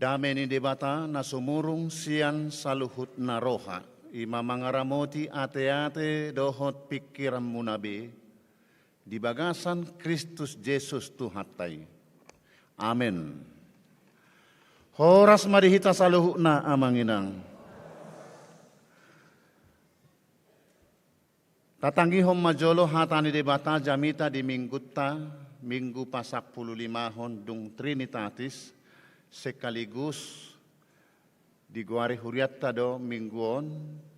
Dame ni Debata na sumurung sian saluhutna roha, i ma mangaramoti ateate dohot pingkiranmuna be, di bagasan Kristus Jesus Tuhanta i. Amen. Horas ma di hita saluhutna, amang inang. Tatangihon ma jolo hata ni Debata jamita di minggunta, minggu pasampululimahon dung Trinitatis, sekaligus digoari hurianta do minggu on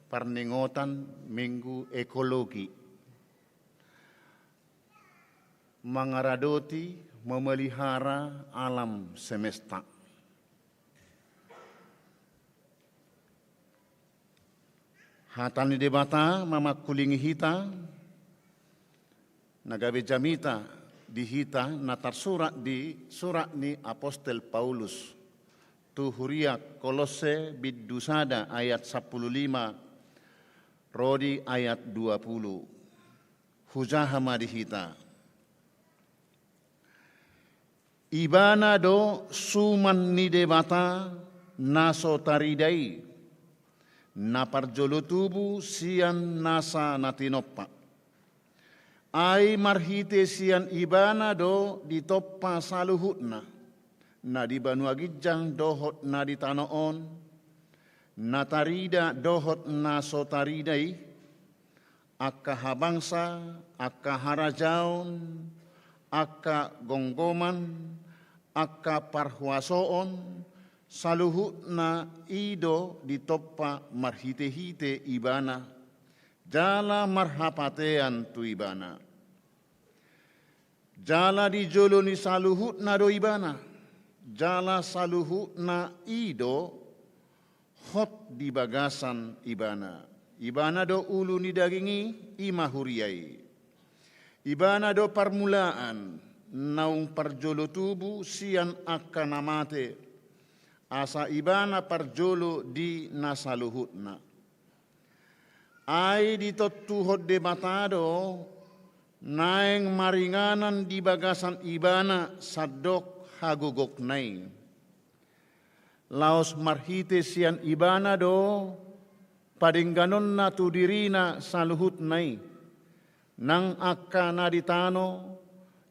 parningotan Minggu Ekologi, mangaradoti, memelihara alam semesta. Hata ni Debata mamangkulingi hita, na gabe jamita di hita, na tarsurat di surat ni Apostel Paulus tu huria Kolosse, bindu sada, ayat sampulu lima ro di ayat dua pulu. Hujaha ma di hita. Ibana do suman ni Debata na so tarida i, na parjolo tubu sian nasa na tinompa. Ai marhite sian Ibana do ditompa saluhutna, na di banua ginjang dohot na di tano on, na tarida dohot na so tarida i, angka habangsa, angka harajaon, angka gomgoman, angka parhuasoon, saluhutna i do ditompa marhitehite Ibana, jala marhapatean tu Ibana. Jala di jolo ni saluhutna do Ibana, jala saluhutna i do hot di bagasan Ibana. Ibana do ulu ni daging i, i ma huria i. Ibana do parmulaan, naung parjolo tubu sian angka na mate, asa Ibana parjolo di na saluhutna. Ai ditontuhon Debata do naeng maringanan di bagasan Ibana sandok hagogokna i. Laos marhite sian Ibana do padengganonna tu dirina saluhutna i, nang angka na di tano,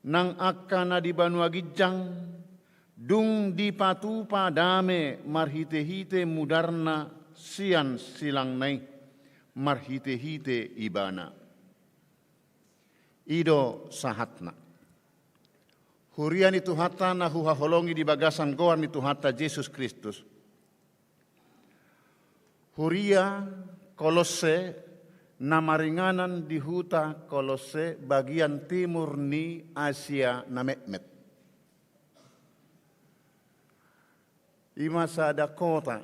nang angka na di banua ginjang, dung dipatupa dame marhitehite mudarna sian silangna i, marhitehite Ibana. I do sahatna. Huria ni Tuhanta na huhaholongi di bagasan goar ni Tuhanta Jesus Kristus. Huria Kolosse na maringanan di huta Kolosse, bagian timur ni Asia na metmet. I ma sada kota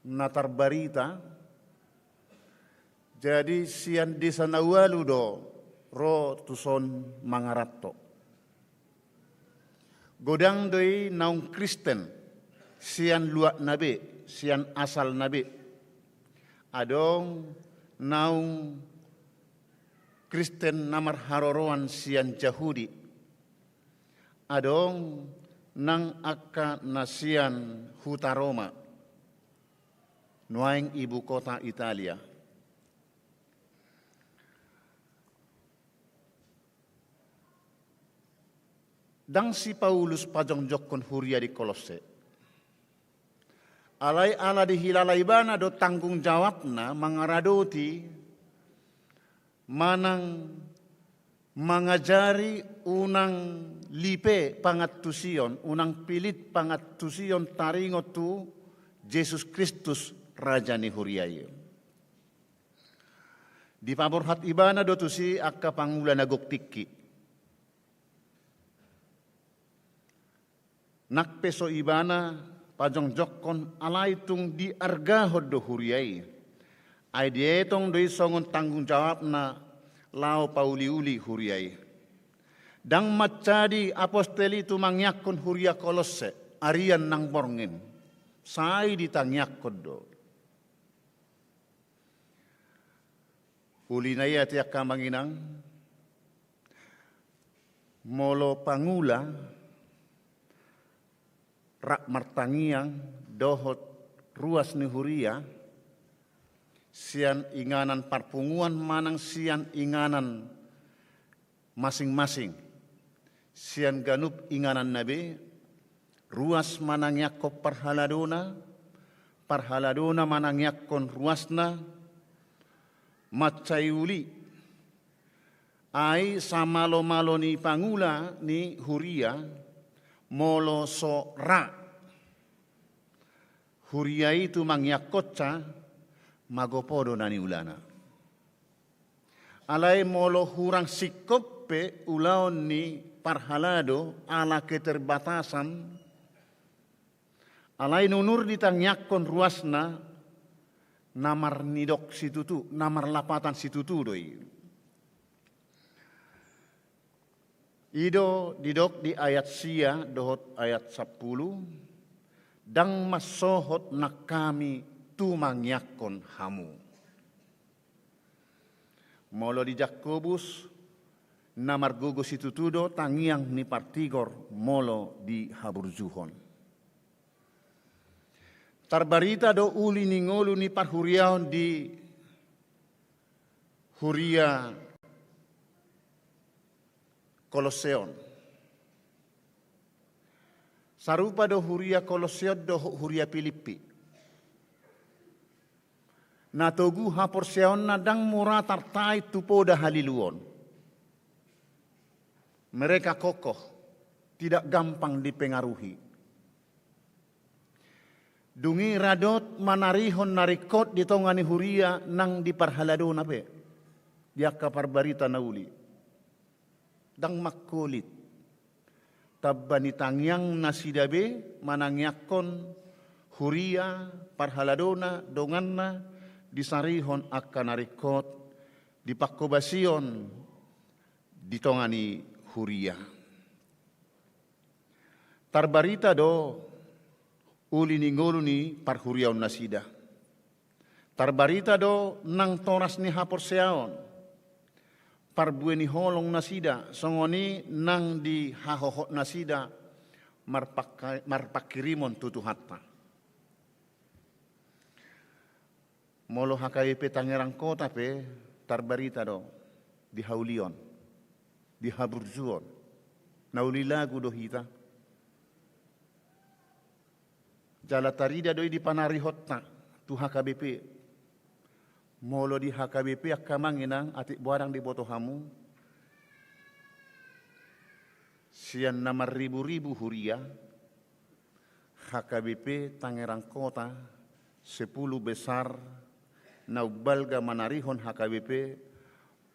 na tarbarita, jadi sian desa na ualu do ro tuson mangaranto. Godang do i naung Kristen, sian luatna be, sian asalna be. Adong naung Kristen na marharoroan sian Jahudi. Adong nang angka na sian huta Roma, nuaeng ibu kota Italia. Ndang si Paulus pajongjongkon huria di Kolosse. Alai ala dihilala ibana do tanggung jawabna mangaradoti manang mangajari unang lipe pangantusion, unang pilit pangantusion taringot tu Jesus Kristus, Raja ni huria i. Dipaborhat ibana do tusi angka pangula na gok tingki. Nang pe so ibana pajongjongkon, alai tung diargahon do huria i. Ai dietong do i songon tanggung jawabna laho pauliuli huria i. Ndang mansadi apostel i tumangiangkon huria Kolosse, arian nang borngin. Sai ditangiangkon do. Uli na i ate angka amang inang, molo pangula rap martangiang dohot ruas ni huria, sian inganan parpunguan manang sian inganan masing-masing, sian ganup ingananna be, ruas manangiangkon parhaladona, parhaladona manangiangkon ruasna, mansai uli. Ai samalomalo ni pangula ni huria, molo so ra huria i tu mangiangkonsa, magopo do na niulana. Alai molo hurang singkop pe ulaon ni parhalado ala keterbatasan, alai nunur ditangiangkon ruasna, na marnidok situtu, na marlapatan situtu do i. I do didok di ayat sia dohot ayat sampulu, ndang mansohot nang hami tu mangiangkon hamu. Molo di Jakobus, na margogo situtu do tangiang ni partigor molo dihaburjuhon. Tarbarita do uli ni ngolu ni parhuriaon di huria Kolosse on. Sarupa do huria Kolosse on dohot huria Pilippi. Na togu haporseaonna ndang mura tartait tu poda haliluon. Mereka kokoh, tidak gampang dipengaruhi. Dung i radot manarihon na ringkot di tonga ni huria nang di parhaladona pe, di angka parbarita na uli. Ndang mangkolit. Tamba ni tangiang nasida be manangiangkon huria, parhaladona, donganna, disarihon angka na ringkot, di pangkobasion di tonga ni huria. Tarbarita do uli ni ngolu ni parhuriaon nasida. Tarbarita do nang toras ni haporseaon, parbue ni holong nasida, songon i nang di hahohot nasida marpangka-, marpangkirimon tu Tuhanta. Molo H K B P Tangerang Kota pe tarbarita do di haulion, di haburjuon, na uli lagu do hita. Jala tarida do i di panarihonta tu H K B P. Molo di H K B P angka amang inang, atik boha ndang diboto hamu, sian na marriburibu huria, H K B P Tangerang Kota, sepuluh besar, na umbalga manarihon H K B P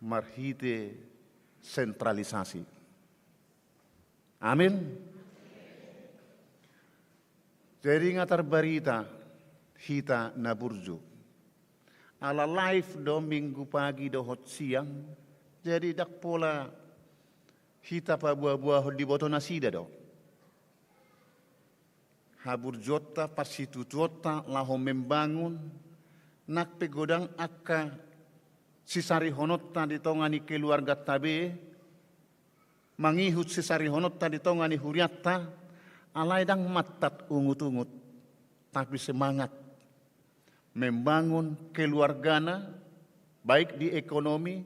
marhite sentralisasi. Amin. Jadi nga tarbarita hita na burju. Ala live do Minggu pagi dohot siang. Jadi ndang pola hita paboaboahon, diboto nasida do. Haburjuonta, parsitutuonta laho membangun, nang pe godang angka sisarihononta di tonga ni keluarganta be, mangihut sisarihononta di tonga ni hurianta, alai ndang mattat ungutungut, tapi semangat membangun keluargana, baik di ekonomi,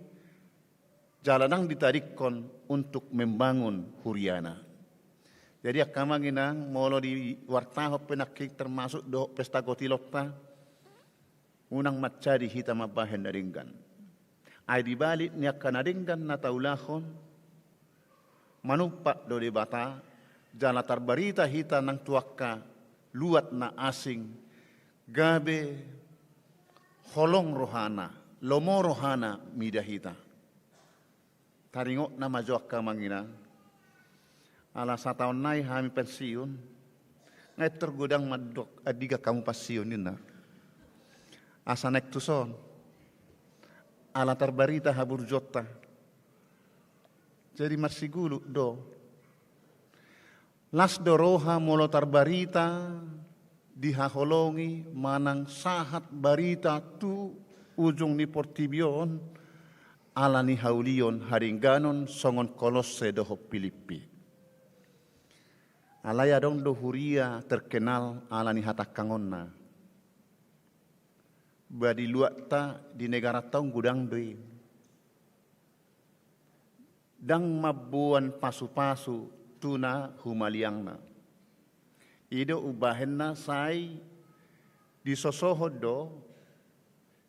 jala nang ditadingkon untuk membangun huriana. Jadi angka amang inang, molo diwartahon pe nangkin termasuk dohot pesta kotilonta, unang mansadi hita mambahen na denggan. Ai di balik ni angka na denggan na taulahon, manumpak do Debata, jala tarbarita hita nang tu angka luat na asing, gabe holong rohana, lomo rohana mida hita. Taringot nama jo angka amang inang. Ala sataon nai hami pensiun, nga pintor godang mandok andigan hamu pensiun ninna. Asa naeng tuson. Ala tarbarita haburjuonta. Jadi marsigulu do. Las do roha molo tarbarita, dihaholongi manang sahat barita tu ujung ni portibi on, ala ni haulion hadengganon songon Kolosse dohot Pilippi. Alai adong do huria terkenal ala ni hatangkangonna. Ba di luatta, di negaranta on godang do i. Ndang mamboan pasupasu tu na humaliangna. I do umbahenna sai disosohon do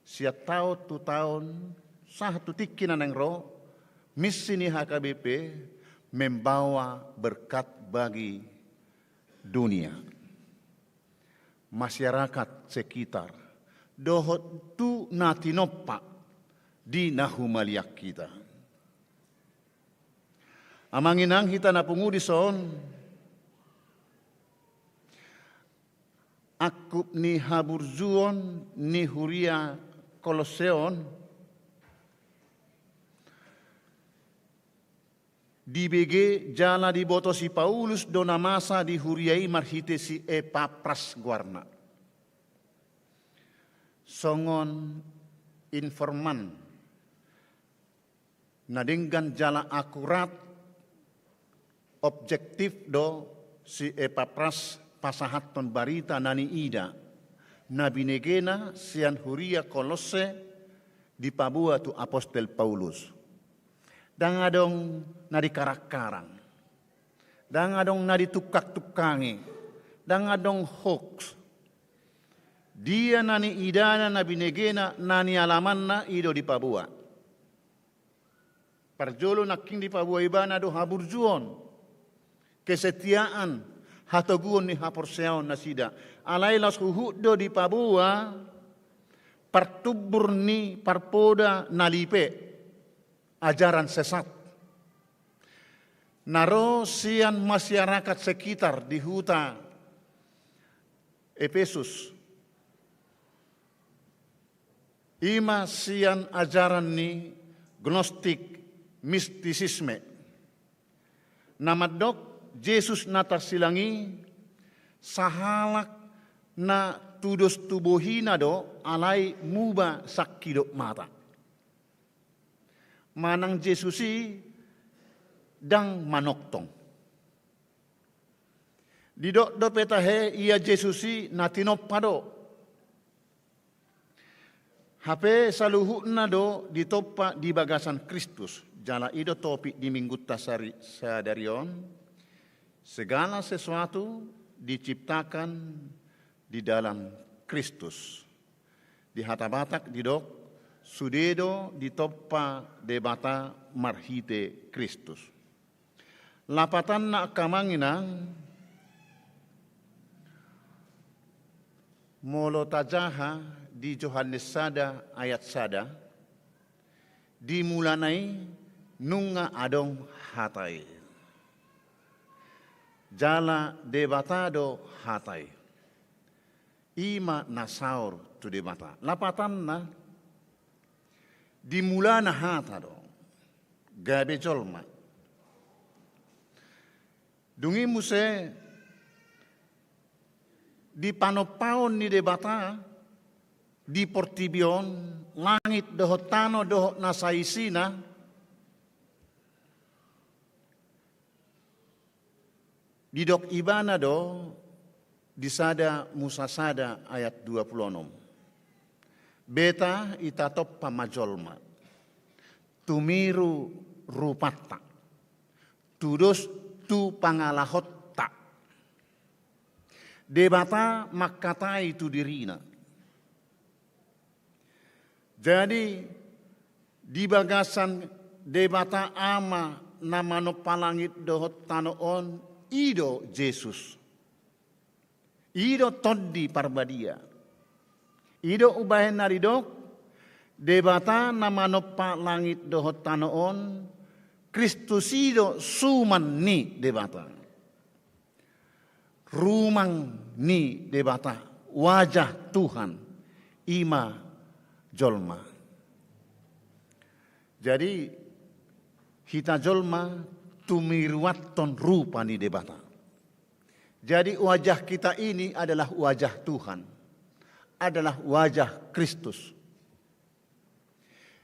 sian taon tu taon, sahat tu tingki na naeng ro, misi ni H K B P membawa berkat bagi dunia, masyarakat sekitar, dohot tu na tinompa di na humaliang hita. Amang inang, hita na pungu dison, angkup ni haburjuon ni huria Kolosse on dibege jala diboto si Paulus do na masa di huria i marhite si Epapras goarna. Songon informan na denggan jala akurat, objektif do si Epapras pasahathon barita na niida, na binegena sian huria Kolosse dipaboa tu apostel Paulus. Ndang adong na dikarang-karang, ndang adong na ditungkang-tungkangi, ndang adong hoax. Dia na niidana, na binegena, na nialamanna, i do dipaboa. Parjolo nangkin dipaboa ibana do haburjuon, kesetiaan, hatoguon ni haporseaon nasida. Alai laos huhut do dipaboa partumbur ni parpoda na lipe, ajaran sesat, na ro sian masyarakat sekitar di huta Epesus. I ma sian ajaran ni Gnostik, mistisisme, na mandok Jesus na tarsilang i sahalak na tudos tu bohina do, alai muba sangkidop mata. Manang Jesus i ndang manongtong. Didok dope tahe ia Jesus i na tinompa do. Hape saluhutna do ditompa di bagasan Kristus. Jala i do topik di minggunta sari-, sadari on, segala sesuatu diciptakan di dalam Kristus. Di hata Batak didok, sude do ditompa Debata marhite Kristus. Lapatanna angka amang inang, molo tajaha di Johannes sada ayat sada, di mulana i nunga adong Hata i. Jala Debata do Hata i. I ma na saor tu Debata. Lapatanna, di mulana Hata do gabe jolma. Dung i muse di panompaon ni Debata di portibi on, langit dohot tano dohot na saisina, didok ibana do di sada Musa sada ayat dua pulu onom. Beta i tatompa ma jolma, tumiru rupanta, tudos tu pangalahonta. Debata mangkatai tu dirina. Jadi, di bagasan Debata Ama na manompa langit dohot tano on, i do Jesus. I do Tondi Parbadia. I do umbahen na didok, Debata na manompa langit dohot tano on, Kristus i do suman ni Debata. Rumang ni Debata, wajah Tuhan, i ma jolma. Jadi, hita jolma tumiruanhon rupa ni Debata. Jadi, wajah kita ini adalah wajah Tuhan, adalah wajah Kristus.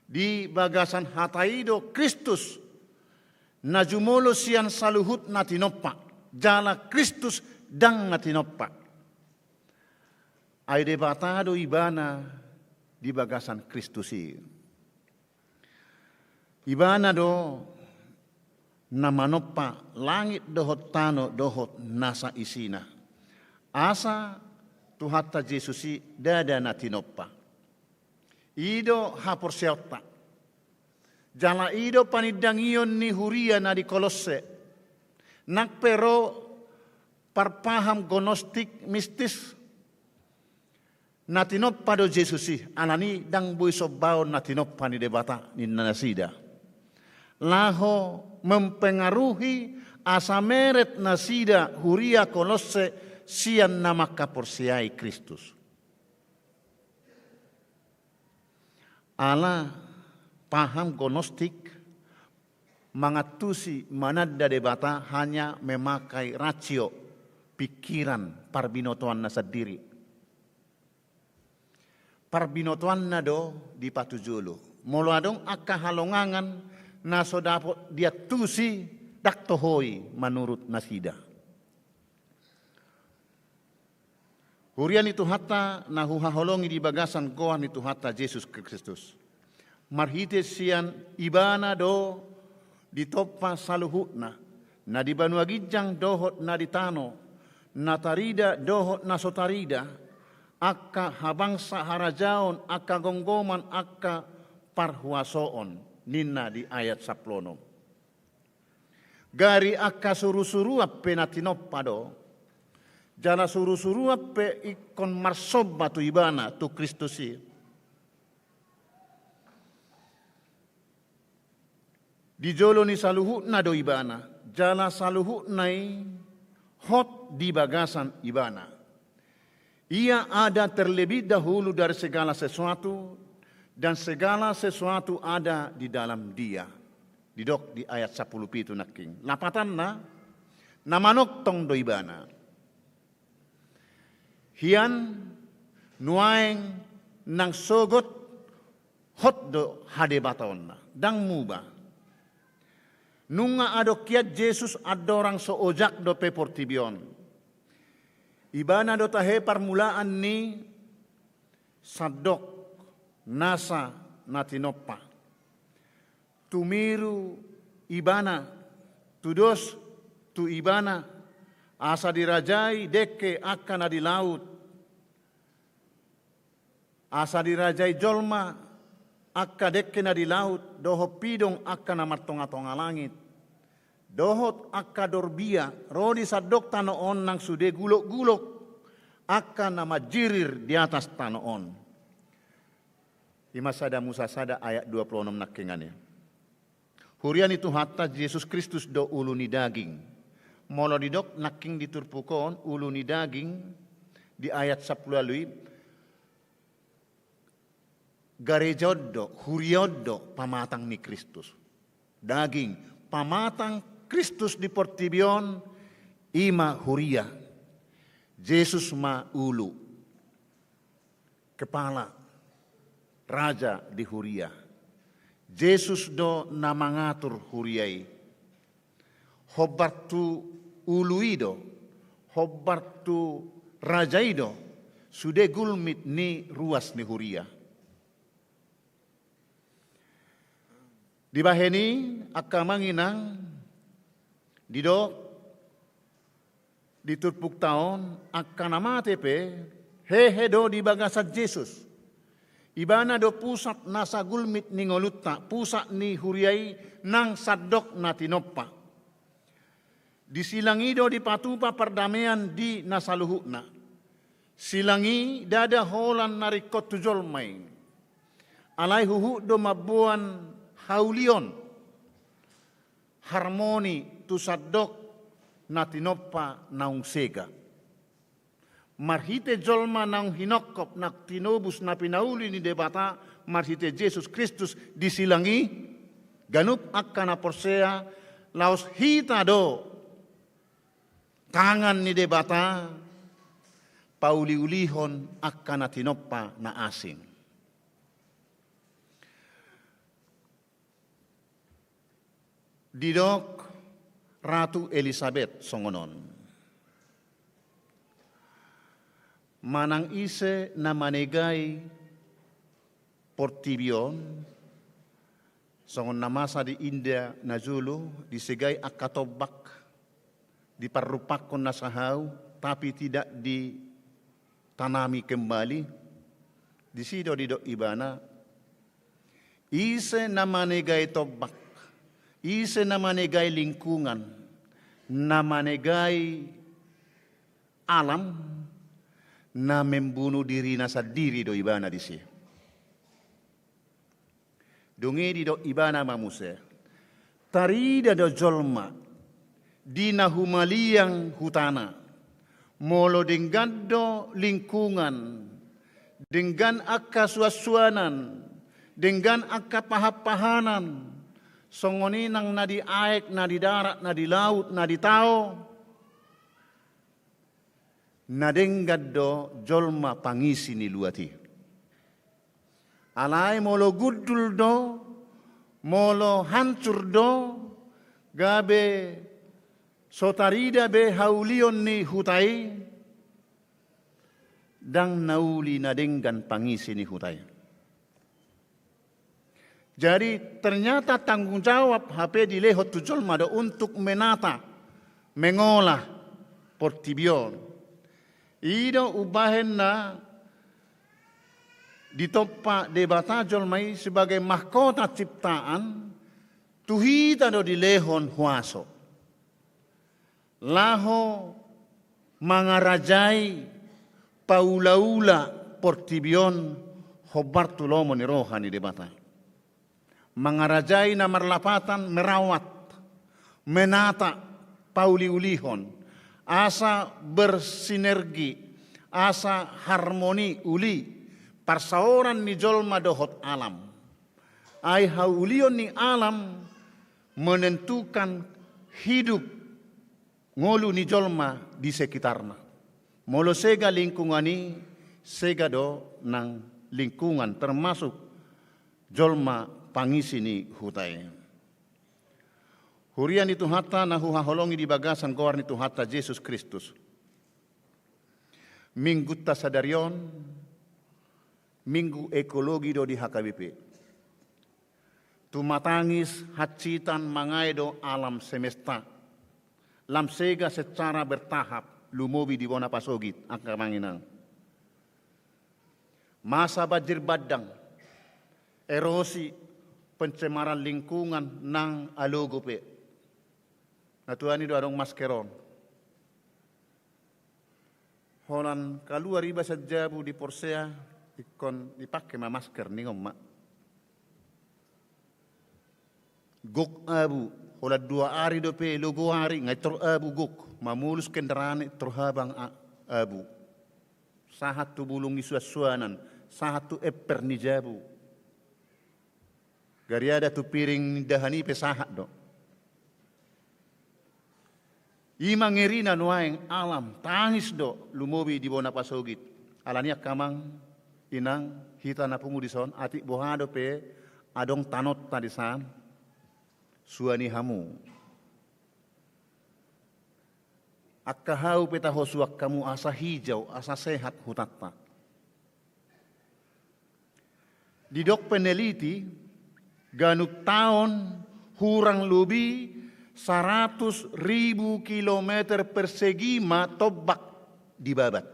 Di bagasan Hata i do Kristus na jumolo sian saluhut na tinompa. jala Kristus ndang na tinompa. Ai Debata do ibana di bagasan Kristus i. Ibana do na manompa langit dohot tano dohot nasa isina. Asa Tuhanta Jesus i ndada na tinompa. I do haporseaonta. Jala i do panindangion ni huria na di Kolosse. Nang pe ro parpaham gnostik mistis, na tinompa do Jesus i, alani ndang boi sombaon na tinompa ni Debata, ninna nasida. Laho mempengaruhi asa meret nasida huria Kolosse sian na mangkaporseai Kristus. Ala paham gnostik mangantusi mananda Debata hanya memakai rasio, pikiran, parbinotoanna sandiri. Parbinotoanna do dipatujolo. Molo adong angka halongangan na so dapot diantusi, ndang toho i manurut nasida. Huria ni Tuhanta na huhaholongi di bagasan goar ni Tuhanta Jesus Kristus. Marhite sian ibana do ditompa saluhutna, na di banua ginjang dohot na di tano, na tarida dohot na so tarida, angka habangsa, harajaon, angka gomgoman, angka parhuasoon, ninna di ayat sampulu onom. Gari angka surusuruan pe na tinompa do, jala surusuruan pe ingkon marsomba tu ibana, tu Kristus i. Di jolo ni saluhutna do ibana, jala saluhutna i hot di bagasan ibana. Ia ada terlebih dahulu dari segala sesuatu, dan segala sesuatu ada di dalam Dia. Didok di ayat sampulu pitu nangkin. Lapatanna, na manongtong do ibana. Hian nuaeng nang sogot hot do hadebataonna, ndang muba. Nunga adong hian Jesus andorang so ojak dope portibi on. Ibana do tahe parmulaan ni sandok nasa na tinompa. Tumiru ibana, tudos tu ibana, asa dirajai dengke angka na di laut, asa dirajai jolma angka dengke na di laut, dohot pidong angka na martongatonga langit, dohot angka dorbia, ro di sandok tano on nang sude gulokgulok angka na manjirir di atas tano on. I ma Sada Musa sada ayat dua pulu onom nangkin i. Huria ni Tuhanta Jesus Kristus do ulu ni daging. Molo didok nangkin di turpuk on ulu ni daging di ayat sampulu ualu i, gareja on do, huria on do pamatang ni Kristus. Daging, pamatang Kristus di portibi on, i ma huria. Jesus ma ulu, kepala, raja di huria. Jesus do na mangatur huria i. Hombar tu ulu i do, hombar tu raja i do sude gulmit ni ruas ni huria. Dibahen i, angka amang inang, didok di turpukta on, angka na mate pe hehe do di bagasan Jesus. Ibana do pusat nasa gulmit ni ngolunta, pusat ni huria i nang sandok na tinompa. Di silang i do dipatupa pardamean di na saluhutna. Silang i ndada holan na ringkot tu jolma i. Alai huhut do mamboan haulion, harmoni tu sandok na tinompa naung sega. Marhite jolma naung hinongkop, naung tinobus, na pinauli ni Debata marhite Jesus Kristus di silang i, ganup angka na porsea, laos hita do tangan ni Debata pauliulihon angka na tinompa na asing. Didok, Ratu Elisabet songon on. Manang ise na manegai portibi on, songon na masa di India na jolo, disegai angka tombak, diparrumpakkon na sahau, tapi tidak ditanami kembali. Disi do didok ibana, ise na manegai tombak, ise na manegai lingkungan, na manegai alam, na membunuh dirina sandiri do ibana disi. Dung i didok ibana ma muse, tarida do jolma di na humaliang hutana, molo denggan do lingkungan, denggan angka suansuanan, denggan angka pahanpahanan, songon i nang na di aek, na di darat, na di laut, na di tao, na denggan do jolma pangisi ni luat i. Alai molo gundul do, molo hancur do, gabe so tarida be haulion ni huta i, ndang na uli na denggan pangisi ni huta i. Jadi ternyata tanggung jawab hape dilehon tu jolma do untuk menata, mengolah portibi on. I do umbahen na ditompa Debata jolma i sebagai mahkota ciptaan, tu hita do dilehon huaso laho mangarajai, paulaula portibi on hombar tu lomo ni roha ni Debata. Mangarajai na marlapatan, merawat, menata, pauliulihon, asa bersinergi, asa harmoni uli parsaoran ni jolma dohot alam. Ai haulion ni alam menentukan hidup ngolu ni jolma di sekitarna. Molo sega lingkungan i, sega do nang lingkungan, termasuk jolma pangisi ni huta i. Huria ni Tuhanta na huhaholongi di bagasan goar ni Tuhanta Jesus Kristus. Minggunta sadari on, minggu ekologi do di H K B P. Tumatangis hansitan mangae do alam semesta. Lam sega secara bertahap, lumobi di bona pasogit, angka amang inang. Masa banjir bandang, erosi, pencemaran lingkungan nang alogo pe. Na tuani do adong masker on. Holan kaluar iba sian jabu di Porsea, ingkon dipake ma masker, ningon ma. Gok abu, holan dua ari dope, logo ari, nga i tor abu gok, mamolus kendaraan i tor habang a-, abu. Sahat tu bulung ni suansuanan, sahat tu emper ni jabu. Gariada tu piring ni dahan i pe sahat do. I ma ngerina nuaeng alam, tangis do lumobi di bona pasogit. Alani i angka amang, inang, hita na pungu dison, atik boha dope adong tanonta disan, suani hamu. Angka hau pe taho suan hamu asa hijau, asa sehat hutanta. Didok peneliti, ganup taon hurang lobi saratus ribu kilometer persegi ma tombak dibabat.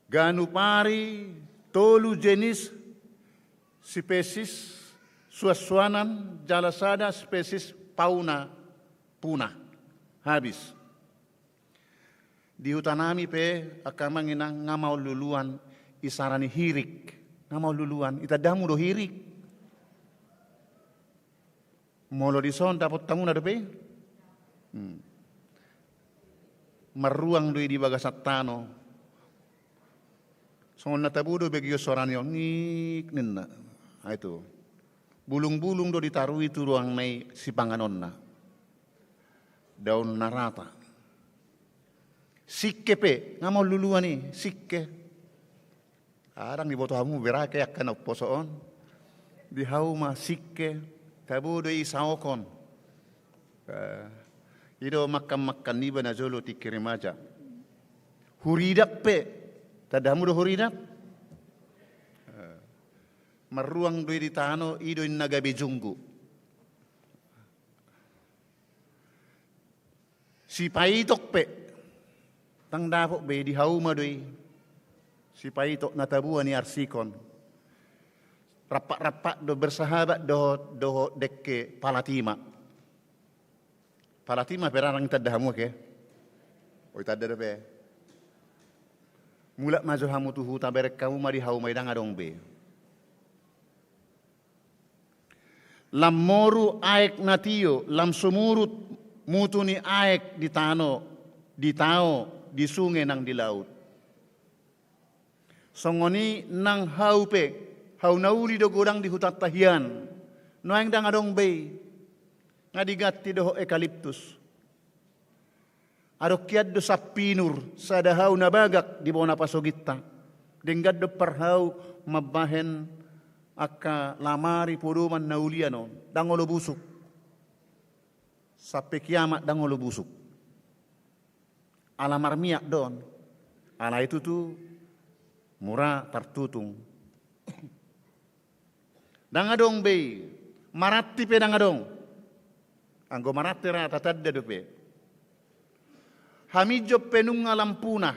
Ganup ari tolu jenis spesies suansuanan jala sada spesies fauna punah, habis. Di hutanami pe, angka amang inang, nga maol luluan isara ni hirik. Nga maol luluan, itanda hamu do hirik? Molo dison dapot hamuna dope? Hmm. Marruang do i di bagasan tano. Songon na tabo do begeon sorana on, ngik ninna. Ah, itu. Bulungbulung do ditarui tu ruangna i sipanganonna. Daun na rata. Singke pe, nga maol luluan i, singke. Ndang diboto hamu berake angka na umposo on. Di hau ma singke, Tabo do i saokon. I do mangkan-mangkan niba na jolo tingki remaja. Huridap pe. Tanda hamu do huridap? Marruang do i di tano, i do inna gabe junggu. Sipaitok pe. Ndang dapot be, di hauma do i. Sipaitok na taboan i arsikon. Rampak-rampak do, bersahabat dohot, dohot dengke Palatima. Palatima pe ra, ndang tanda hamu ake? Oi, tanda dope. Mulak ma jo hamu tu huta, bereng hamu ma di hauma i, ndang adong be. Lam moru aek na tio, lam sumurut mutu ni aek di tano, di tao, di sunge nang di laut. Songon i nang hau pe, hau na uli do godang di hutanta hian. Nuaeng ndang adong be i. Nga diganti dohot ekaliptus. Adong hian do sampinur, sada hau na bagak di bona pasoginta. Denggan do parhau mambahen angka lamari podoman na ulian on, ndang olo busuk. Sampe kiamat ndang olo busuk. Ala marmiak do on. Alai tutu mura tartutung. Ndang adong be i. Maranti pe ndang adong. Anggo maranti ra tatanda dope. Haminjon pe nunga lam punah.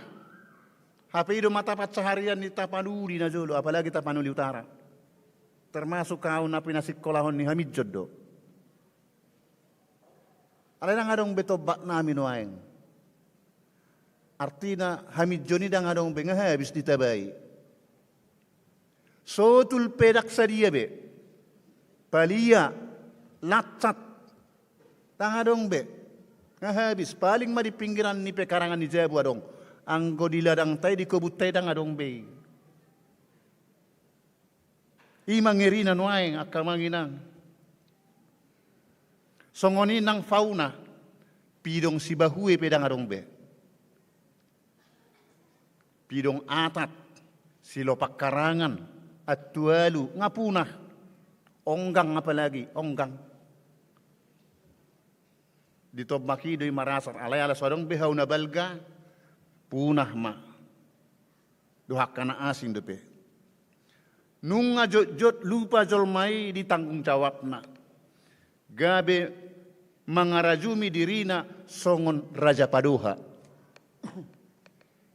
Hape i do mata pansaharian ni Tapanuli na jolo, apalagi Tapanuli Utara. Termasuk au na pinasikolahon ni haminjon do. Alai ndang adong be tombak nami nuaeng. Artina haminjon i ndang adong be, nga habis ditabai. Sotul pe ndang sadia be. Palia, lansat, ndang adong be. Nga habis, paling ma di pinggiran ni pekarangan ni jabu adong. Anggo di ladangta i, di kobunta i ndang adong be. I ma ngerina nuaeng angka amang inang. Songon i nang fauna, pidong sibahue pe ndang adong be. Pidong atat, silopak karangan, antualu, nga punah. Onggang apalagi, onggang. Di tombak i do i marasar, alai ala so adong be hau na balga, punah ma. Dohot angka na asing dope. Nunga jotjot lupa jolma i di tanggung jawabna. Gabe mangarajumi dirina songon raja padoha.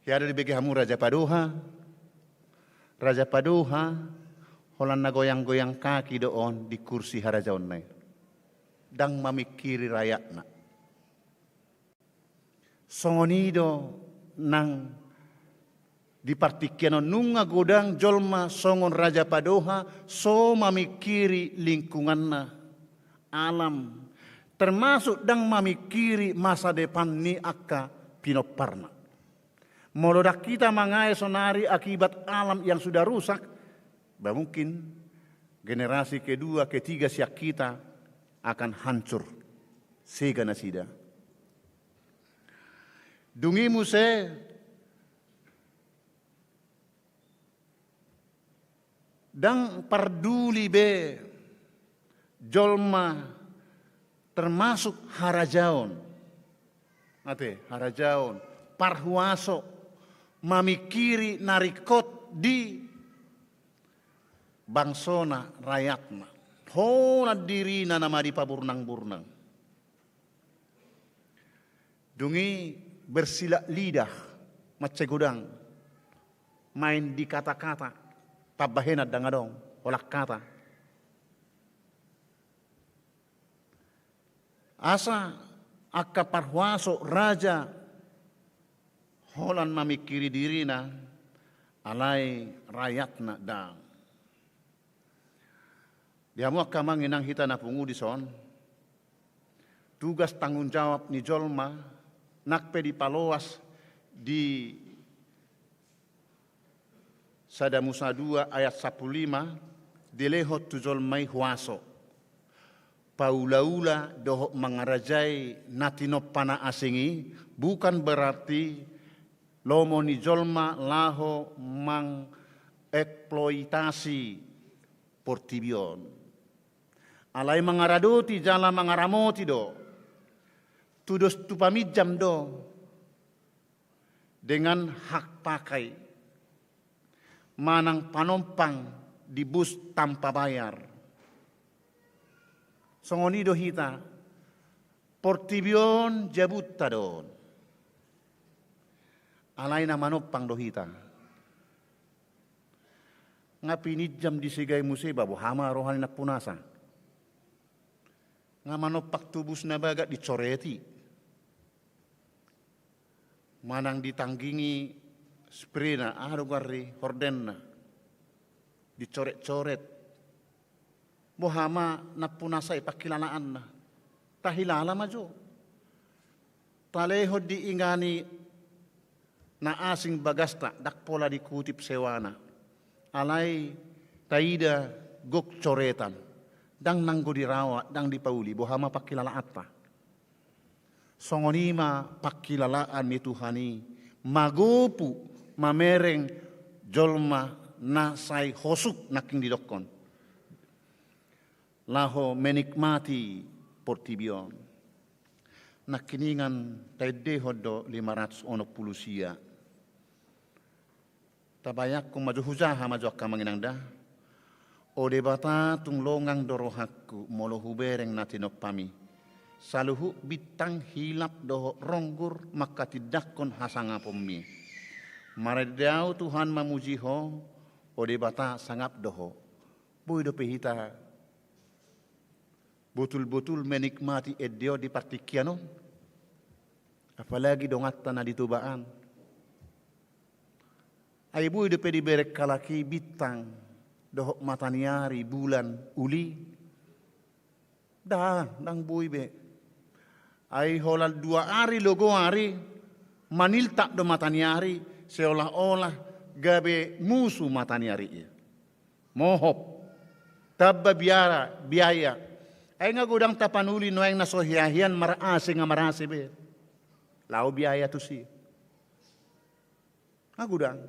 Hea do dibege hamu raja padoha? Raja padoha, holan na goyang-goyang kaki do on di kursi harajaonna i. Ndang mamingkiri rakyatna. Songon i do nang di partingkian on, nunga godang jolma songon raja padoha, so mamingkiri lingkunganna, alam, termasuk ndang mamingkiri masa depan ni angka pinomparna. Molo ndang hita mangae sonari akibat alam yang sudah rusak, bah, mungkin generasi kedua, ketiga sian hita akan hancur. Sega nasida. Dung i muse, ndang parduli be jolma, termasuk harajaon. Ate, harajaon, parhuaso, mamingkiri na ringkot di bangsona, rakyatna. Holan dirina nama dipaburnang-burnang. Dung i bersilat lidah, mansai godang. Main di kata-kata, pambahenan ndang adong, holan hata. Asa angka parhuaso, raja, holan mamingkiri dirina, alai rakyatna ndang. Di hamu angka amang inang, hita na pungu dison, tugas tanggung jawab ni jolma, nang pe dipaloas di Sada Musa dua ayat sampulu lima, dilehon tu jolma i huaso. Paula-ula dohot mangarajai na tinompa na asing i, bukan berarti lomo ni jolma laho mangeksploitasi portibi on. Alai mangaradoti jala mangaramoti do, tudos tu paminjam do, dengan hak pakai, manang panompang di bus tanpa bayar. Songon i do hita, portibi on jabunta do on. Alai na manompang do hita. Nga pininjam di Sigai muse, ba boha ma roha ni nampunasa. Nga manompang tu bus na bagak dicoreti. Manang ditanggingi sprena, aha do goar ni hordenna. Dicoret-coret. Boha ma nampunasa i pangkilalaanna. Tahilala ma jo. Talehon diingani na asing bagasta, ndang pola dikutip sewana. Alai taida gok coretan. Ndang nanggo dirawat, ndang dipauli, boha ma pangkilalaanta. Songon i ma pangkilalaan ni Tuhan i, magopu mamereng jolma na sai hosuk nangkin didokkon. Laho menikmati portibi on. Nangkiningan taendehon do lima ratus onom pulu sia. Tabayangkon ma jo, hujaha ma jo angka amang inang da. O Debata, tung longang do rohangku molo hubereng na tinompami. Saluhut bintang, hilap dohot ronggur mangkatindangkon hasangaponmi. Marende au Tuhan mamuji Ho, o Debata sangap do Ho. Boi dope hita botul-botul menikmati ende on di partingkian on. Apalagi donganta na di Toba an. Ai boi dope dibereng halak i bintang, dohot mataniari, bulan, uli? Ndang, ndang boi be. Ai holan dua ari logo ari, maniltap do mataniari, seolah-olah gabe musu mataniari i. Mohop. Tamba biara, biaya. Ai nga godang tapanuli nuaeng na so hea-hean mar-A C nga mar-A C be. Laho biaya tusi. Nga godang.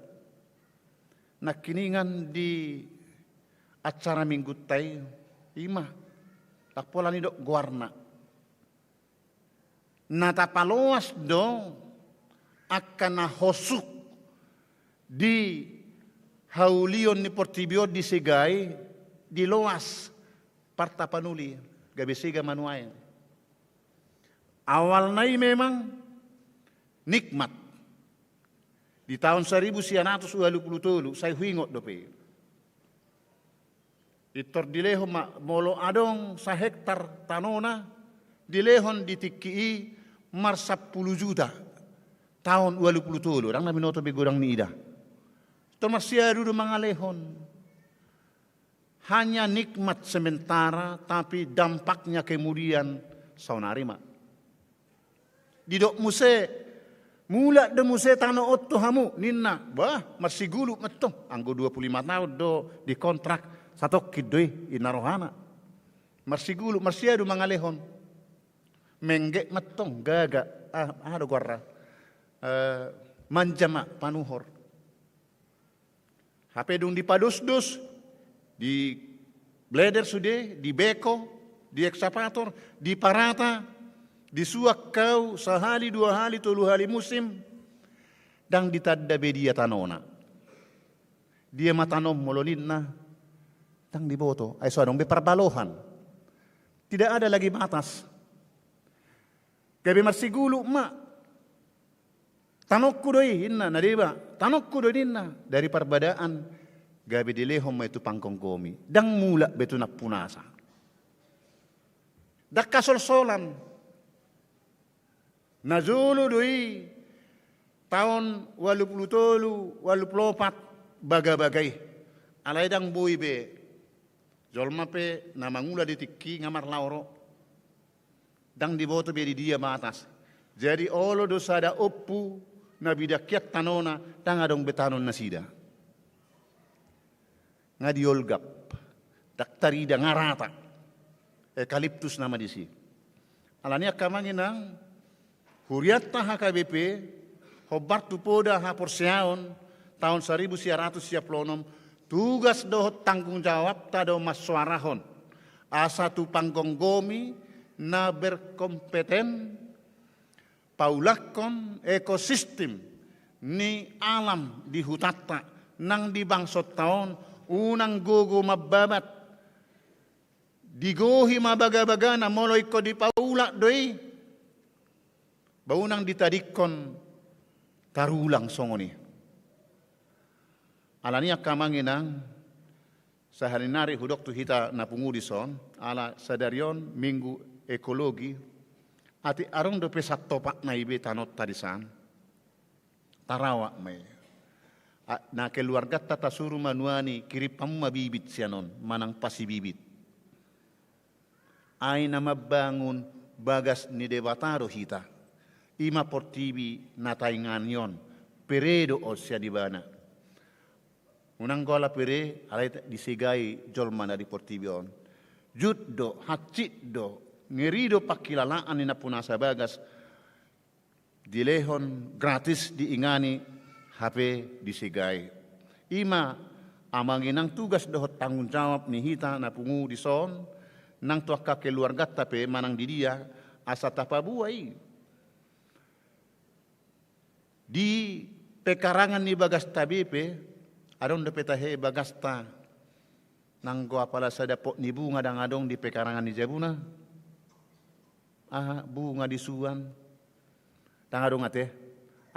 Nangkiningan di acara Minggunta i, i ma. Ndang pola nidok goarna. Na tapaloas do angka na hosuk di haulion ni portibi on di Sigai, diloas par tapanuli, gabe sega ma nuaeng. Awalna i memang nikmat. Di taon saribu sia ratus ualu pulu tolu, sai huingot dope. Pintor dilehon ma, molo adong sahektar tanona, dilehon di tingki i marsampulu juta. Taon ualu pulu tolu, ndang na binoto be godang ni ida. Pintor marsiadu do mangalehon. Hanya nikmat sementara, tapi dampaknya kemudian saonari ma. Didok muse, mulak do muse tano on tu hamu, ninna. Bah, marsigulu ma tong, anggo dua pulu lima taon do dikontrak, satongkin do i, ninna rohana. Marsigulu, marsiadu mangalehon. Mengge ma tong, gaga, ah, aha do goarna. Eh, manja ma panuhor. Hape dung dipadosdos, di bleder sude, dibeko, di ekskavator, diparata, disuak hau sahali, dua hali, tolu hali musim, ndang ditanda be dia tanona. Dia ma tano on molo ninna, ndang diboto, ai so adong be parbalohan. Tidak ada lagi batas. Gabe marsigulu ma. Tanongku do i, ninna, na deba. Tanongku do i, ninna. Dari parbadaan, gabe dilehon ma i tu panggomgomi. Ndang mulak be tu nampunasa. Ndang hasolsolan. Na jolo do i, taon ualu pulu tolu, ualu pulu opat, bagabaga i. Alai ndang boi be. Jolma pe na mangula di tingki nga marlaho ro. Ndang diboto be di dia batas. Jadi olo do sada ompu na bidangkian tanona, ndang adong be tanon nasida. Nga diolgap, ndang tarida, nga rata. Ekaliptus nama disi. Alani angka amang inang, hurianta H K B P, hombar tu poda haporseaon, taon saribu sia ratus sia pulu onom, tugas dohot tanggung jawabta do mansoarahon asa tu panggomgomi na berkompeten, paulakkon ekosistem ni alam di hutanta nang di bangsonta on, unang gogo mambabat. Digohi ma bagabagana, molo ingkon dipaulak do i, ba unang ditadingkon tarulang songon i. Alani i angka amang inang, sahali nari hudok tu hita na pungu dison, ala sadari on minggu ekologi, atik adong dope santopakna i be tanonta dison. Tarawak ma i. A-, na keluarganta tasuru ma nuaeng, kirim hamu ma bibit sian on, manang pasibibit. Ai na mambangun bagas ni Debata do hita. I ma portibi na taingani on, pere do on sian ibana. Unang gola pere, alai disegai jolma na di portibi on. Jut do, hansit do, ngeri do pangkilalaan ni nampunasa bagas, dilehon gratis diingani hape disegai. I ma amang inang tugas dohot tanggung jawab ni hita na pungu dison, nang tu angka keluarganta pe manang di dia, asa tapaboa i. Di pekarangan ni bagasta be pe, adong dope tahe bagasta, nanggo apala sada pot ni bunga ndang adong di pekarangan ni jabuna. Aha, bunga disuan. Ndang adong ate.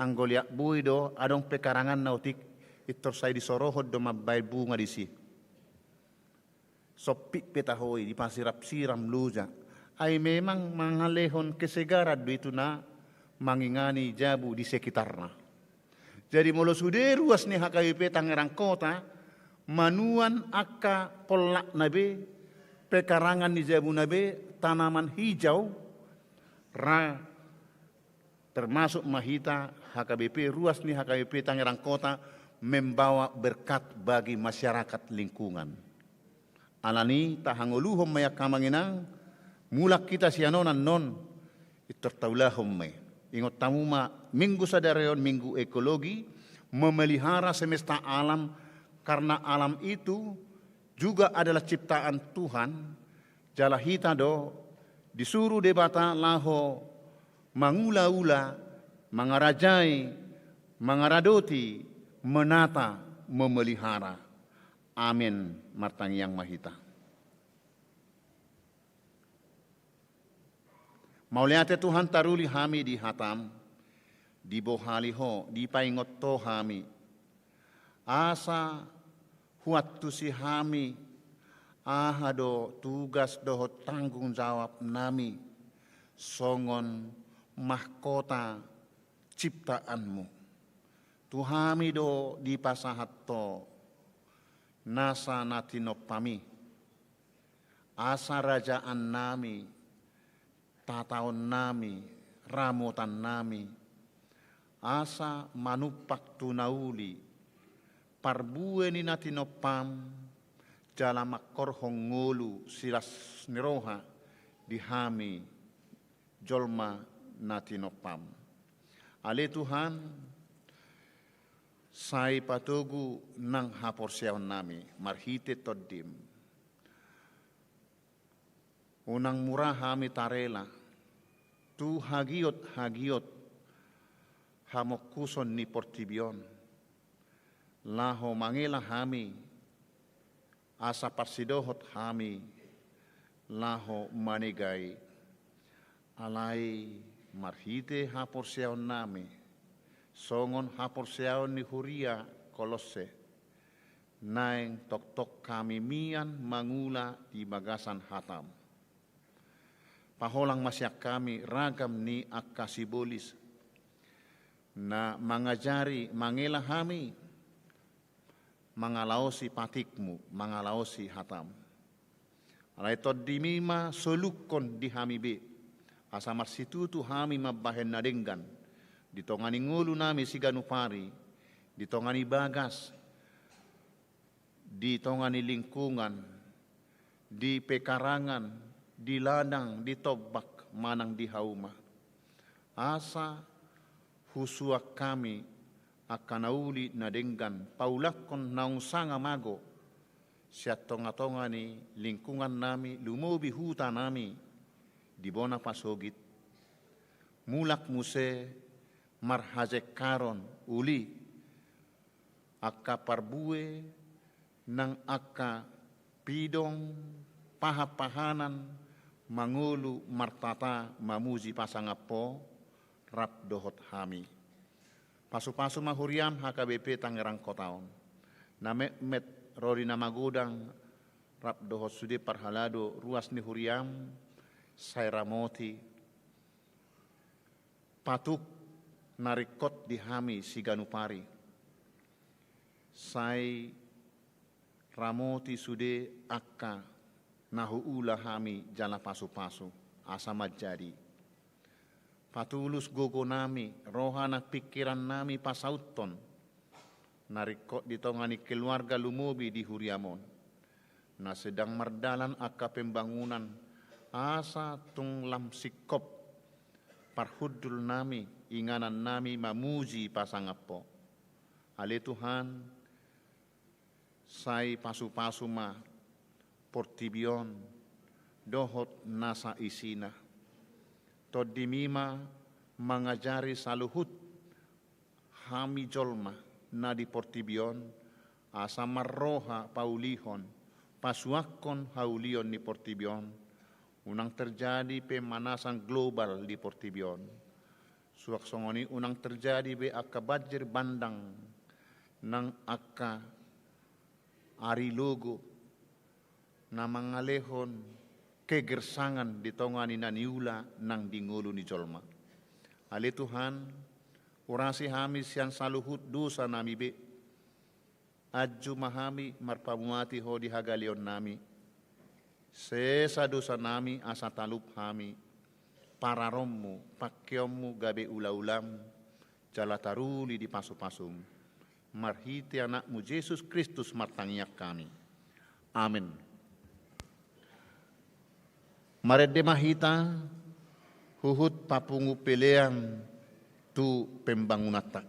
Anggo liat boi do, adong pekarangan na otik, intor sai disorohon do mambaen bunga disi. Sompit pe taho i, dipasiramsiram loja. Ai memang mangalehon kesegaran do i tu na mangingani jabu di sekitarna. Jadi molo sude ruas ni H K B P Tangerang Kota, manuan angka pollakna be, pekarangan ni jabuna be, tanaman hijau, ra termasuk ma hita H K B P, ruas ni H K B P Tangerang Kota, membawa berkat bagi masyarakat lingkungan. Alani i tahangoluhon ma i angka amang inang, mulak hita sian on annon, intor taulahon ma i. Ingot hamu ma, minggu sadari on minggu ekologi, memelihara semesta alam, karena alam itu juga adalah ciptaan Tuhan, jala hita do disuru Debata laho mangulaula, mangarajai, mangaradoti, menata, memelihara. Amen. Martangiang ma hita. Mauliate Tuhan, taruli hami di hatam, dibohali Ho, dipaingot Ho hami. Asa huantusi hami, aha do tugas dohot tanggung jawab nami, songon mahkota ciptaan-Mu. Tu hami do dipasahat Ho, nasa na tinompam i. Asa rajaan nami, tataon nami, ramotan nami, asa manumpak tu na uli, parbue ni na tinompam, jala mangkorhon ngolu silas ni roha di hami jolma na tinompam. Ale Tuhan, sai patogu nang haporseaon nami, marhite Tondim. Unang mura hami tarela, tu hagiot-hagiot hamongkuson ni portibi on, laho mangela hami, asa parsidohot hami, laho manega i. Alai marhite haporseaon nami, songon haporseaon ni huria Kolosse, naeng tongtong hami mian mangula di bagasan hatam. Paholang ma sian hami ragam ni angka sibolis, na mangajari mangela hami, mangalaosi patikmu, mangalaosi hatam. Alai Tondim i ma solukhon di hami be, asa marsitutu hami mambahen na denggan, di tonga ni ngolu nami siganup ari, di tonga ni bagas, di tonga ni lingkungan, di pekarangan, di ladang, di tombak, manang di hauma. Asa husuan hami angka na uli na denggan, paulakkon naung sanga mago, sian tonga-tonga ni lingkungan nami, lumobi huta nami di bona pasogit, mulak muse marhajengkaron uli angka parbue nang angka pidong pahan-pahanan mangolu martata mamuji pasangap Ho rap dohot hami. Pasu-pasu ma huriaM H K B P Tangerang Kota on. Na metmet ro di na magodang rap dohot sude parhalado ruas ni huriaM, sai ramoti patuk na ringkot di hami siganup ari. Sai ramoti sude angka na huula hami jala pasu-pasu asa manjadi. Patulus gogo nami, roha nang pingkiran nami pasauthon na ringkot di tonga ni keluarga lumobi di huriaM on. Na sedang mardalan angka pembangunan, asa tung lam singkop parhundul nami, inganan nami mamuji pasangap Ho. Ale Tuhan, sai pasu-pasu ma portibi on dohot nasa isina. TondiMi ma mangajari saluhut hami jolma na di portibi on, asa marroha paulihon, pasuangkon haulion ni portibi on, unang terjadi pemanasan global di portibi on. Suang songon i unang terjadi be angka banjir bandang nang angka ari logo na mangalehon kegersangan di tonga ni na niula nang di ngolu ni jolma. Ale Tuhan, urasi hami sian saluhut dosa nami be. Anju ma hami marpamuati Ho di hagaleon nami. Sesa dosa nami asa talup hami pararonMu, pangkeonMu gabe ula-ulaM, jala taruli di pasu-pasuM. Marhite AnakMu Jesus Kristus martangiang hami. Amen. Marende ma hita huhut papungu pelean tu pembangunanta.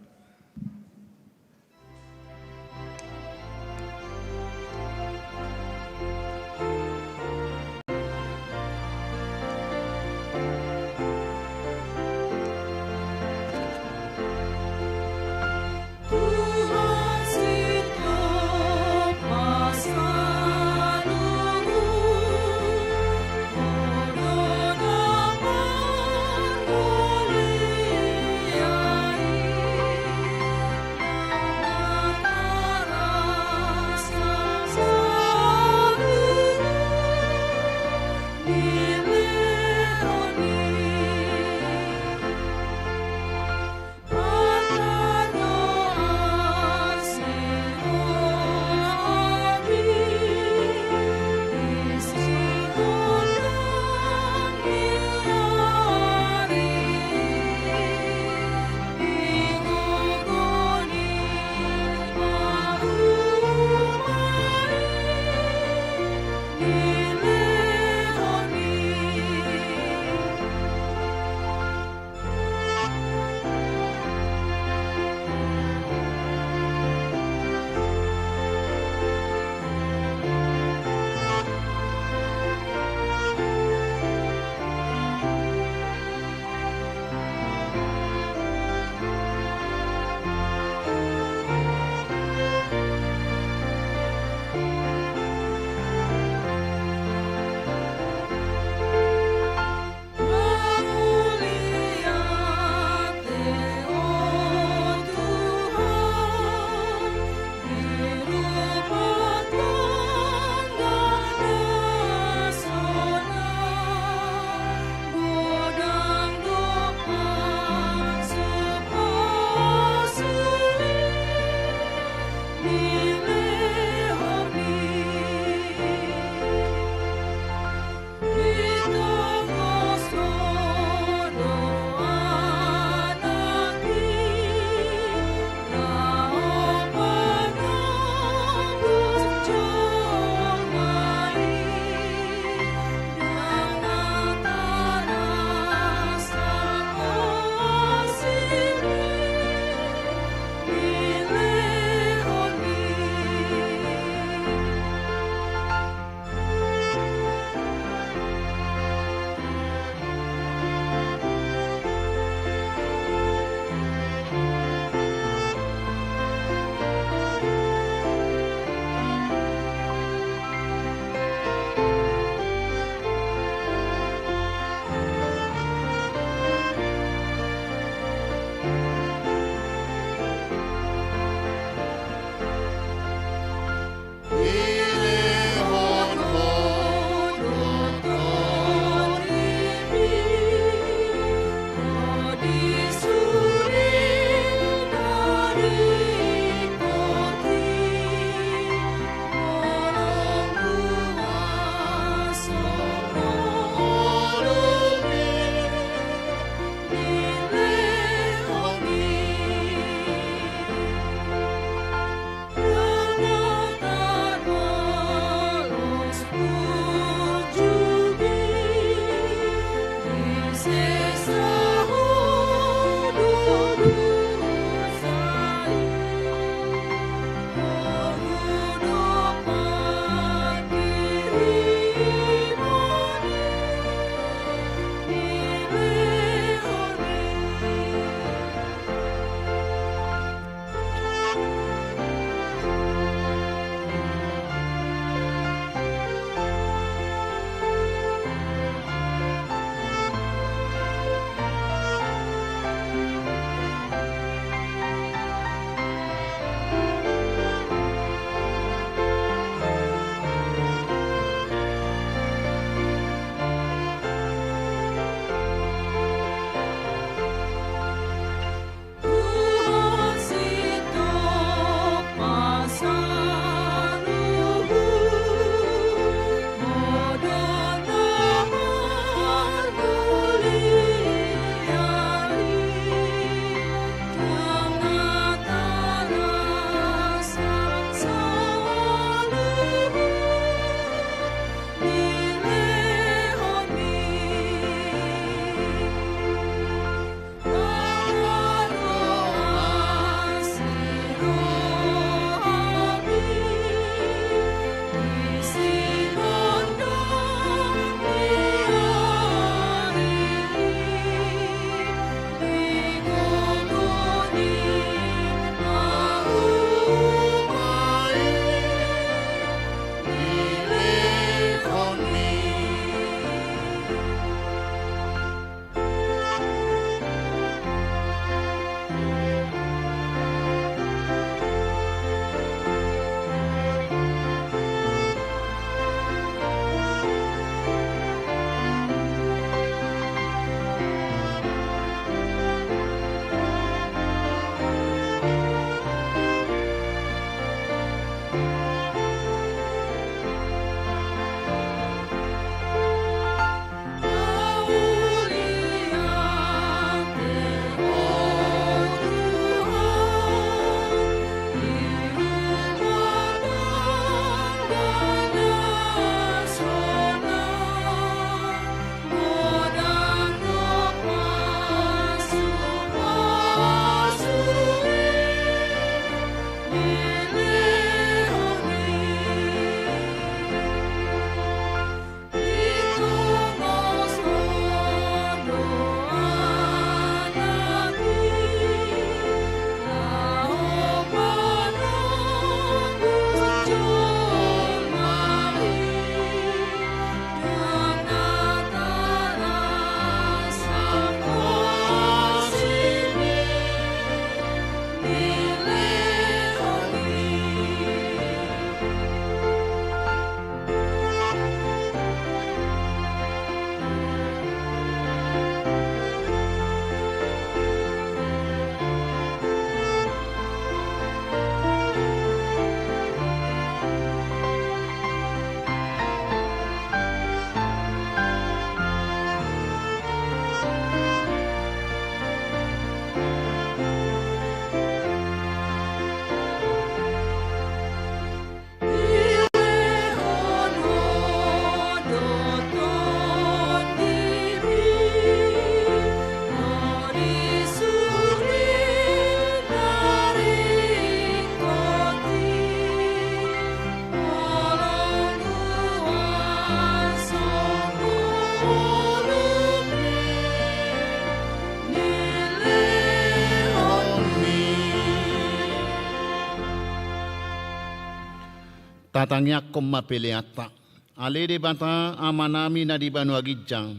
Tangiangkon ma peleanta. Ale Debata Amanami na di banua ginjang,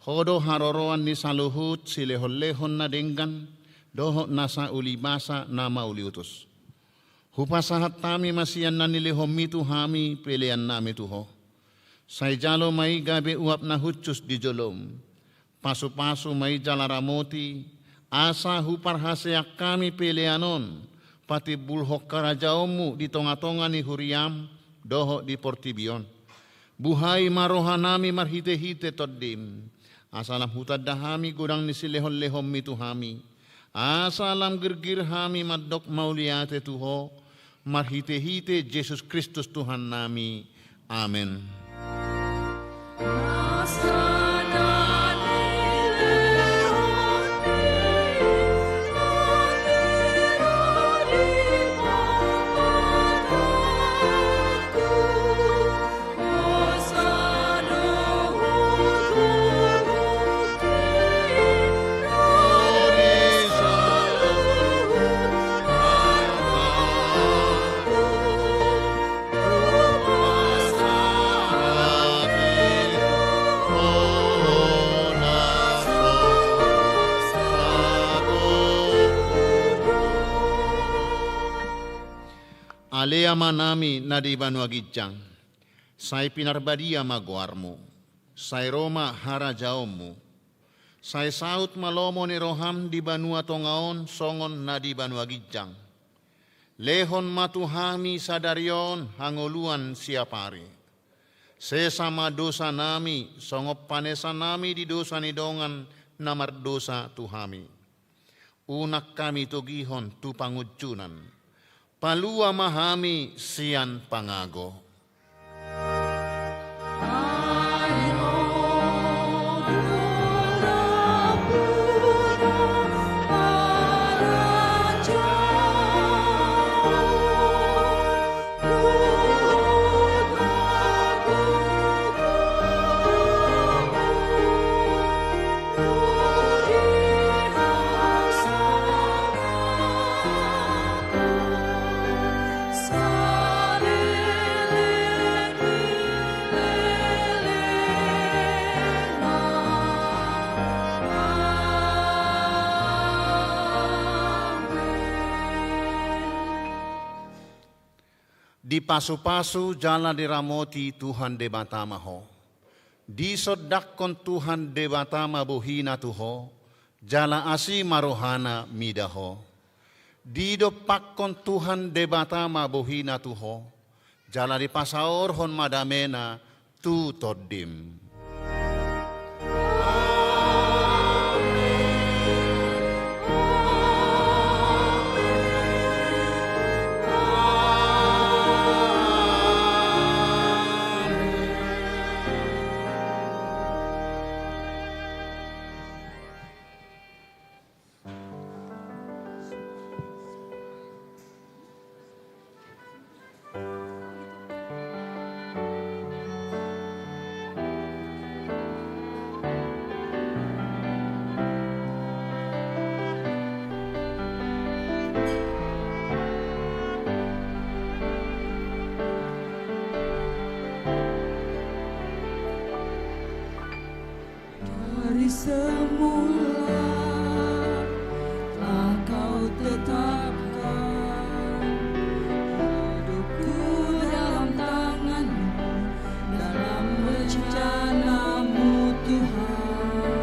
Ho do haroroan ni saluhut silehonlehon na denggan dohot nasa uli basa na mauliutus. Hupasahat hami ma sian na nilehonMi tu hami peleannami tu Ho. Sai jalo ma i gabe uap na hushus di joloM. Pasupasu ma i jala ramoti, asa huparhaseang hami pelean on patimbulhon harajaonMu di tongatonga ni huriaM dohot di portibi on. Buhai ma rohanami marhitehite TondiM, asa lam hutanda hami godang ni silehonlehonMi tu hami, asa lam girgir hami mandok mauliate tu Ho, marhitehite Jesus Kristus Tuhannami. Amen. Ale Amanami na di banua ginjang, sai pinarbadia ma goarMu, sai ro ma harajaonMu, sai saut ma lomo ni rohaM di banua tonga on songon na di banua ginjang. Lehon ma tu hami sadari on hangoluan siapari. Sesa ma dosanami, songon panesanami di dosa ni dongan na mardosa tu hami. Unang hami togihon tu pangunjunan. Palua ma hami sian pangago. Dipasupasu jala diramoti Tuhan Debata ma ho. Disondangkon Tuhan Debata ma bohiNa tu ho, jala asi ma rohaNa mida ho. Didompakkon Tuhan Debata ma bohiNa tu ho, jala dipasaorhon ma dameNa tu tondim. Dari semula telah Kau tetapkan hidupku dalam tangan-Mu, dalam rencana-Mu, Tuhan.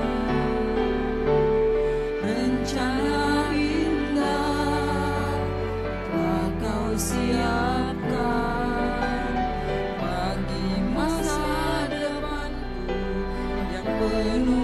Rencana indah telah Kau siapkan bagi masa depan yang penuh